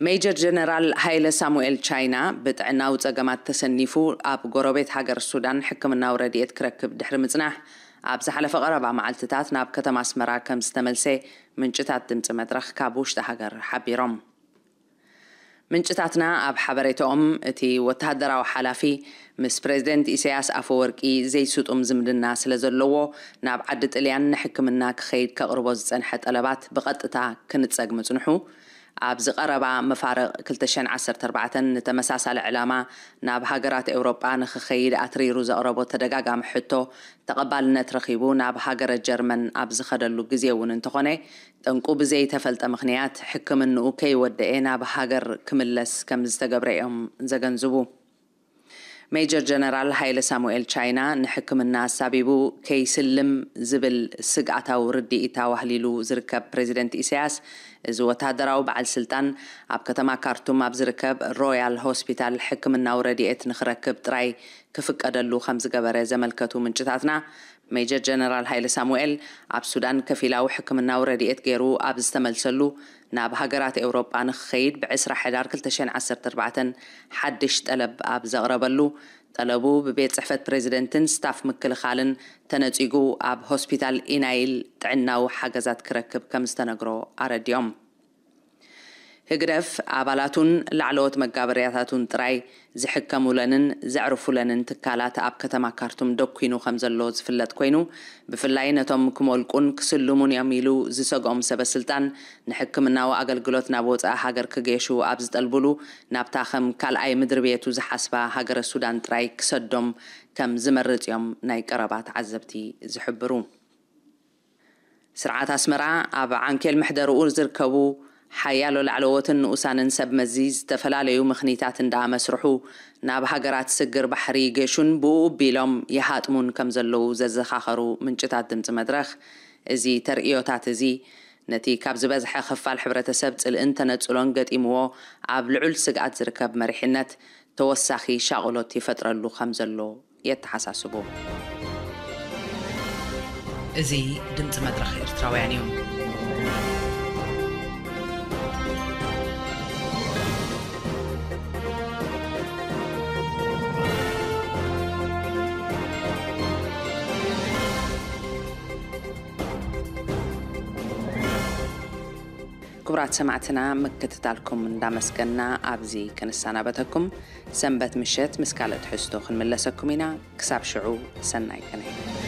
ሜጀር ጀነራል ሃይለ ሳሙኤል ቻይና ብጥዕናዊ ጸገማት ተሰኒፉ ኣብ ጎረቤት ሃገር ሱዳን ሕክምናዊ ረድኤት ክረክብ ድሕሪ ምጽናሕ፣ ኣብ ዝሓለፈ ቀረባ መዓልትታት ናብ ከተማ ኣስመራ ከም ዝተመልሰ ምንጭታት ድምጺ መድረኽ ካብ ውሽጢ ሃገር ሓቢሮም። ምንጭታትና ኣብ ሓበሬታኦም፣ እቲ ወተሃደራዊ ሓላፊ ምስ ፕሬዝደንት ኢሳያስ ኣፈወርቂ ዘይስጡም ዝምድና ስለ ዘለዎ፣ ናብ ዓዲ ጥልያን ንሕክምና ክኸይድ ከቕርቦ ዝጸንሐ ጠለባት ብቐጥታ ክንጸግ ምጽንሑ፣ ኣብዚ ቀረባ መፋርቕ ክልተ ሽሕን ዓሰርተ ኣርባዕተን ንተመሳሳሊ ዕላማ ናብ ሃገራት ኤውሮጳ ንኽኸይድ ኣትሪሩ ዘቕረቦ ተደጋጋሚ ሕቶ ተቐባልነት ረኺቡ ናብ ሃገረ ጀርመን ኣብ ዝኸደሉ ግዜ እውን እንተኾነ፣ ጠንቁ ብዘይተፈልጠ ምኽንያት ሕክምንኡ ከይወደኤ ናብ ሃገር ክምለስ ከም ዝተገብረ እዮም ዘገንዝቡ። ሜጀር ጀነራል ሃይለ ሳሙኤል ቻይና ንሕክምና ኣሳቢቡ ከይስልም ዝብል ስግኣታዊ ርድኢት ኣዋህሊሉ ዝርከብ ፕሬዝደንት ኢሳያስ፣ እዚ ወታደራዊ በዓል ስልጣን ኣብ ከተማ ካርቱም ኣብ ዝርከብ ሮያል ሆስፒታል ሕክምናዊ ረድኤት ንኽረክብ ጥራይ ክፍቀደሉ ከም ዝገበረ ዘመልከቱ ምንጭታትና፣ ሜጀር ጀነራል ሃይለ ሳሙኤል ኣብ ሱዳን ከፊላዊ ሕክምናዊ ረድኤት ገይሩ ኣብ ዝተመልሰሉ፣ ናብ ሃገራት ኤውሮጳ ንኽኸይድ ብዕስራ ሕዳር ክልተ ሽሕን ዓሰርተ ኣርባዕተን ሓድሽ ጠለብ ኣብ ዘቕረበሉ፣ ጠለቡ ብቤት ጽሕፈት ፕሬዝደንትን ስታፍ ምክልኻልን ተነጺጉ፣ ኣብ ሆስፒታል ኢናይል ጥዕናዊ ሓገዛት ክረክብ ከም ዝተነግሮ ኣረዲኦም። ህግደፍ ኣባላቱን ላዕለዎት መጋበርያታቱን ጥራይ ዝሕከሙለንን ዘዕርፉለንን ትካላት ኣብ ከተማ ካርቱም ደኲኑ ከም ዘሎ ዝፍለጥ ኮይኑ፣ ብፍላይ ነቶም ክሞልቁን ክስልሙን እዮም ኢሉ ዝሰግኦም ሰበ ስልጣን፣ ንሕክምናዊ ኣገልግሎት ናብ ወጻኢ ሃገር ክገሹ ኣብ ዝጠልቡሉ፣ ናብታ ከም ካልኣይ ምድሪ ቤቱ ዝሓስባ ሃገረ ሱዳን ጥራይ ክሰዶም ከም ዝመርጽ እዮም ናይ ቀረባ ተዓዘብቲ ዝሕብሩ። ስርዓት ኣስመራ ኣብ ዓንኬል መሕደርኡ ዝርከቡ ሓያሎ ላዕለዎትን ንኡሳንን ሰብ መዚ ዝተፈላለዩ ምኽኒታት እንዳኣመስርሑ ናብ ሃገራት ስግር ባሕሪ ይገሹን ብኡ ቢሎም ይሃጥሙን ከም ዘለዉ ዘዘኻኸሩ ምንጭታት ድምፂ መድረኽ፣ እዚ ተርእዮታት እዚ ነቲ ካብ ዝበዝሐ ክፋል ሕብረተሰብ ጽልእን ተነጽሎን ገጢምዎ ኣብ ልዑል ስግኣት ዝርከብ መሪሕነት ተወሳኺ ሻቕሎት ይፈጥረሉ ከም ዘሎ የተሓሳስቡ። እዚ ድምፂ መድረኽ ኤርትራውያን እዩ። ክቡራት ሰማዕትና፣ ምክትታልኩም እንዳመስገና ኣብዚ ክንሰናበተኩም። ሰንበት ምሸት ምስ ካልእ ትሕዝቶ ክንምለሰኩም ኢና። ክሳብ ሽዑ ሰናይ ቅነ።